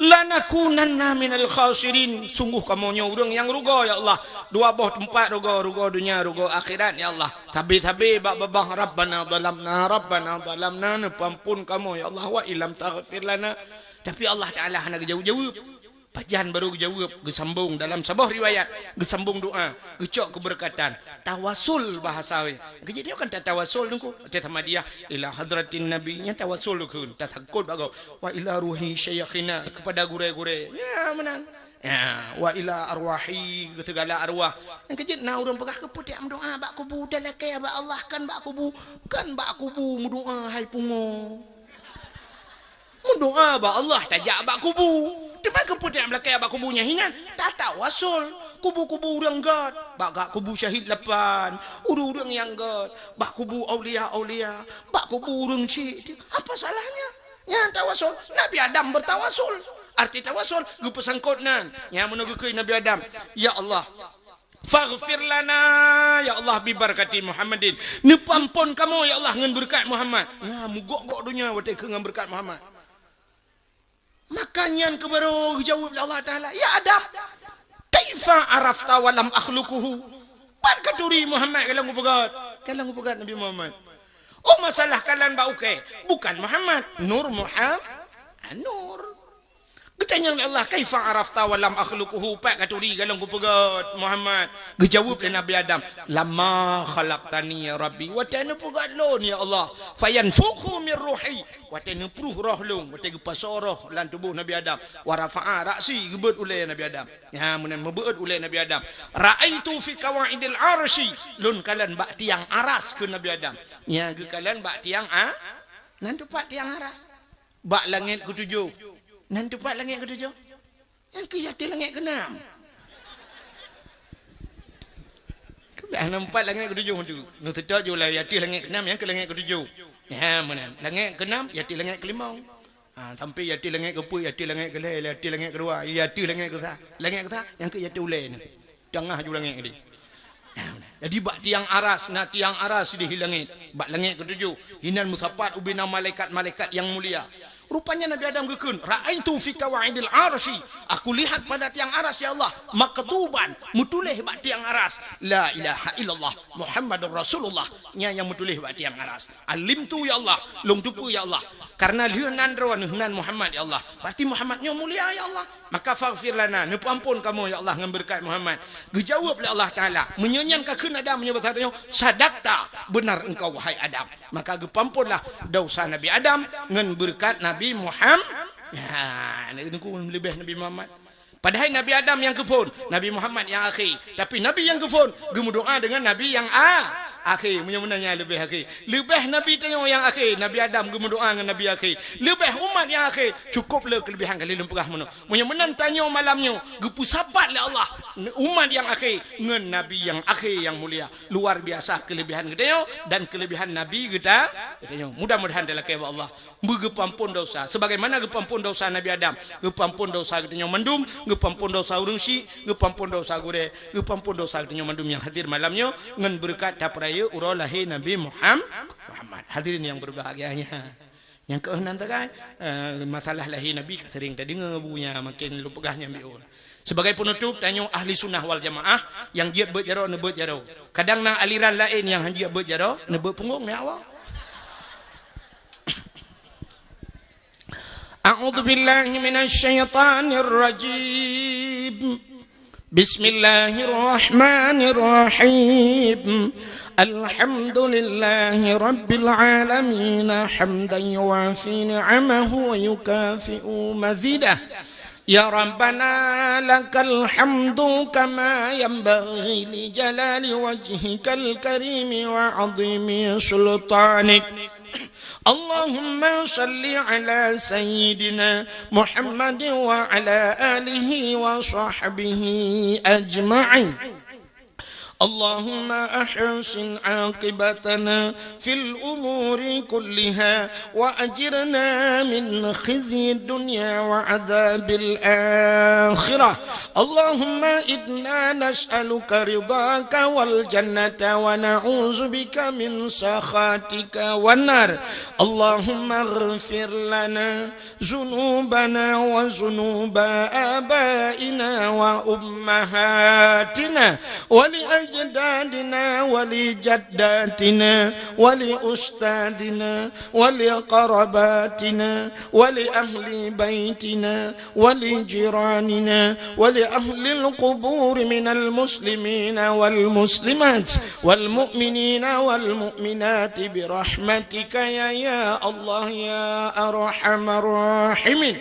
lanakunanna minal khasirin, sungguh kamoe nyoe ureuëng nyang rugoe, ya Allah. Dua boh teumpat rugoe, rugoe donya, rugoe akhirat, ya Allah. Sabe-sabe bak babah, Rabbana zalamna, Rabbana zalamna, neupeuampon kamoe, ya Allah, wa illam taghfir lana. Tapi Allah Taala hana geujaweueb-jaweueb. Pajan barô geujaweueb, geusambong dalam saboh riwayat, geusambong doa, geucok keubeureuekatan. Tawasul bahasa wéh. Geujak dia kan tatawasul nungku. Teuh sama dia, ila hadratin Nabi, nyan tawasul kheun, tasakot bak gob. Wa ila ruhi syaikhina, kepada gurée-gurée. Ya, meunan. Ya, wa ila arwahi, keu sigala arwah. Nyang keujeuet na ureuëng peugah, "Keupeue tajak meudoá bak kubu, talakée bak Allah, kon bak kubu, kon bak kubu meudoá, hai pungo." Meudoá bak Allah tajak bak kubu. Teuma keupeue tajak meulakée bak kubu nyan hinan? Tatawasul. Kubu-kubu ureuëng gét. Bak, bak kubu syahid lapan. Ureuëng-ureuëng nyang gét. Bak kubu aulia-aulia. Bak kubu ureuëng chik. Apa salahnya? Nyan tawasul. Nabi Adam bertawasul. Arti tawasul, geupeusangkot nan. Nyan meunoe geukheun Nabi Adam. Ya Allah, faghfir lana, ya Allah, bi barakati Muhammadin. Neupeuampon kamoe, ya Allah, ngon beureukat Muhammad. Ya, meugok-gok donya watée keu ngon beureukat Muhammad. Maka nyan keuh baru geujaweueb lé Allah Taala, "Ya Adam, kaifa arafta wa lam akhluquhu?" Pat katuri Muhammad ka lôn kupeugét, ka lôn kupeugét Nabi Muhammad. Oh, masalah kalon bak ukée, bukan Muhammad, Nur Muhammad, Nur. Geutanyong lé Allah, "Kaifa arafta wa lam akhluquhu?" Pat katuri ka lôn kupeugét Muhammad. Geujaweueb lé Nabi Adam, "Lamma khalaqtani ya Rabbi." Watée neupeugét lôn, ya Allah. "Fayanfukhu min ruhi." Watée neupruh roh lôn, watée geupasoe roh lam tuboh Nabi Adam. "Wa rafa'a ra'si," geubeuet ulée Nabi Adam. Nyan meunan meubeuet ulée Nabi Adam. "Ra'aitu fi qawaidil arsy." Lôn kalon bak tiang aras keu Nabi Adam. Nyan geukalon bak tiang a-, nan teupat tiang aras. Bak langét keutujoh. Nan teupat langét keutujoh. Nyang keu ateueh langét keunam. Keubiasaan nampat langét keutujoh tu. Neuseutôt ju lah ateueh langét keunam, nyang keu langét keutujoh. Ha, meunan. Langét keunam, ateueh langét keulimong. Ha, sampai ateueh langét keupeuet, ateueh langét keulhée, ateueh langét keudua, ateueh langét keusa. Langét keusa, nyang keu ateueh ulée ni. Tangah ju langét tadi. Jadi, bak tiang aras, na tiang aras di langét. Bak langét keutujoh, hinan meusapat ubena malaikat-malaikat nyang mulia. Rupanya Nabi Adam geukheun, "Ra'aitu fi qawaidil arsy." Aku lihat pada tiang aras, ya Allah, maktuban, meutuléh bak tiang aras, "La ilaha illallah Muhammadur Rasulullah." Nyan nyang meutuléh bak tiang aras. "Alimtu, ya Allah, lôn teupeue, ya Allah. Karena lheueh nan droe neuh nan Muhammad, ya Allah. Berarti Muhammad nyoe mulia, ya Allah. Maka faghfir lana, neupeuampon kamoe, ya Allah, ngon beureukat Muhammad." Geujaweueb lé Allah Taala, "Meunyoe nyan ka kheun Adam, meunyoe basa tanyoe, sadakta, beunar engkau, wahai Adam." Maka geupeuamponlah desya Nabi Adam ngon beureukat Nabi Muhammad. Ha, neuku leubeh Nabi Muhammad. Padahai Nabi Adam nyang keuphon, Nabi Muhammad nyang akhé. Tapi Nabi nyang keuphon geumeudoá deungon Nabi nyang a-, akhé. Meunyoe meunan nyan leubeh akhé. Leubeh Nabi tanyoe nyang akhé, Nabi Adam geumeudoá ngon Nabi akhé. Leubeh umat nyang akhé, cukup le keuleubehan kali lôn peugah meunoe. Meunyoe meunan tanyoe malam nyoe geupeusapat lé Allah umat nyang akhé ngon Nabi nyang akhé nyang mulia. Luar biasa keuleubehan geutanyoe dan keuleubehan Nabi geuta-, geutanyoe. Mudah-mudahan talakée bak Allah. Beugeupeuampon desya. Sebagaimana geupeuampon desya Nabi Adam, geupeuampon desya geutanyoe mandum, geupeuampon desya ureuëng syik, geupeuampon desya gurée, geupeuampon desya geutanyoe mandum nyang hadir malam nyoe ngon beureukat tapeurayeuk uroe lahé Nabi Muham-, Muhammad. Hadirin yang berbahagia, nyang keu nan tagai, eh, masalah lahé Nabi ka sering tadeungoe bu nyan, makin lôn peugah nyan biôh. Sebagai penutup, tanyoe ahli sunnah wal jamaah, nyang jeuet beuet jaroe, neubeuet jaroe. Kadang na aliran laén nyang han jeuet beuet jaroe, neubeuet punggong, ya Allah. أعوذ بالله من الشيطان الرجيم. بسم الله الرحمن الرحيم. الحمد لله رب العالمين، حمدا يوافي نعمه ويكافئ مزيده. يا ربنا لك الحمد كما ينبغي لجلال وجهك الكريم وعظيم سلطانك. اللهم صل على سيدنا محمد وعلى آله وصحبه أجمعين. اللهم أحسن عاقبتنا في الأمور كلها وأجرنا من خزي الدنيا وعذاب الآخرة. اللهم إنا نسألك رضاك والجنة ونعوذ بك من سخطك والنار. اللهم اغفر لنا ذنوبنا وذنوب آبائنا وأمهاتنا ولأجدادنا ولجداتنا ولأستاذنا ولقراباتنا ولأهل بيتنا ولجيراننا ولأهل القبور من المسلمين والمسلمات والمؤمنين والمؤمنات برحمتك يا، يا الله يا أرحم الراحمين.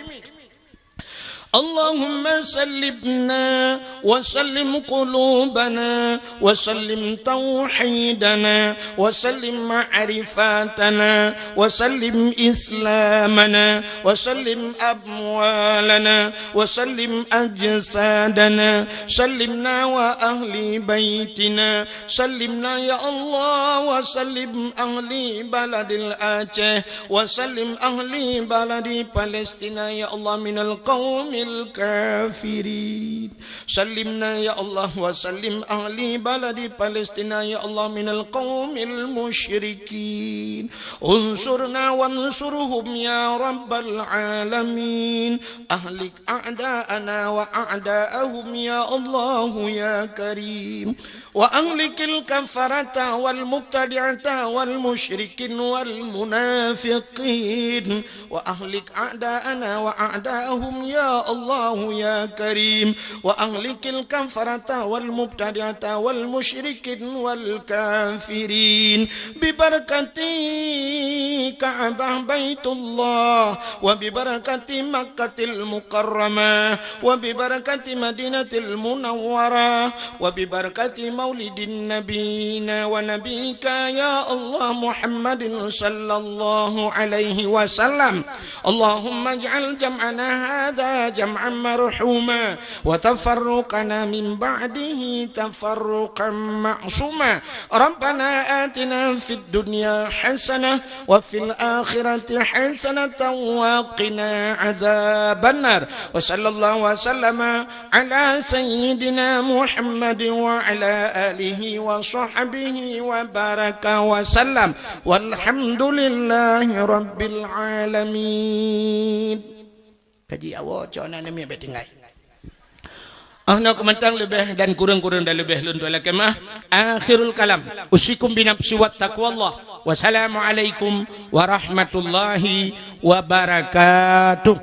اللهم سلمنا وسلم قلوبنا وسلم توحيدنا وسلم معرفتنا وسلم إسلامنا وسلم أموالنا وسلم أجسادنا، سلمنا وأهل بيتنا، سلمنا يا الله وسلم أهل بلد الأعشى وسلم أهل بلد فلسطين يا الله من القوم الكافرين. سلمنا يا الله وسلم أهل بلد فلسطين يا الله من القوم المشركين. انصرنا وانصرهم يا رب العالمين. أهلك أعداءنا وأعداءهم يا الله يا كريم. وأهلك الكفرة والمبتدعة والمشركين والمنافقين. وأهلك أعداءنا وأعداءهم يا الله يا كريم. وأهلك الكفرة والمبتدعة والمشركين والكافرين. ببركة كعبة بيت الله وببركة مكة المكرمة وببركة مدينة المنورة وببركة مولد نبينا ونبيك يا الله محمد صلى الله عليه وسلم. اللهم اجعل جمعنا هذا جمعا مرحوما وتفرقنا من بعده تفرقا معصوما. ربنا آتنا في الدنيا حسنة وفي الآخرة حسنة وقنا عذاب النار. وصلى الله وسلم على سيدنا محمد وعلى آله وصحبه وبارك وسلم. والحمد لله رب العالمين. Kaji awak cok aneuk namiet bèk tinggai. Ah, na keumantang leubeh dan kureueng-kureueng dan leubeh lôn tuan lakèe meu'ah. Akhirul kalam. Usikum binafsi wa taqwallah. Wassalamualaikum warahmatullahi wabarakatuh.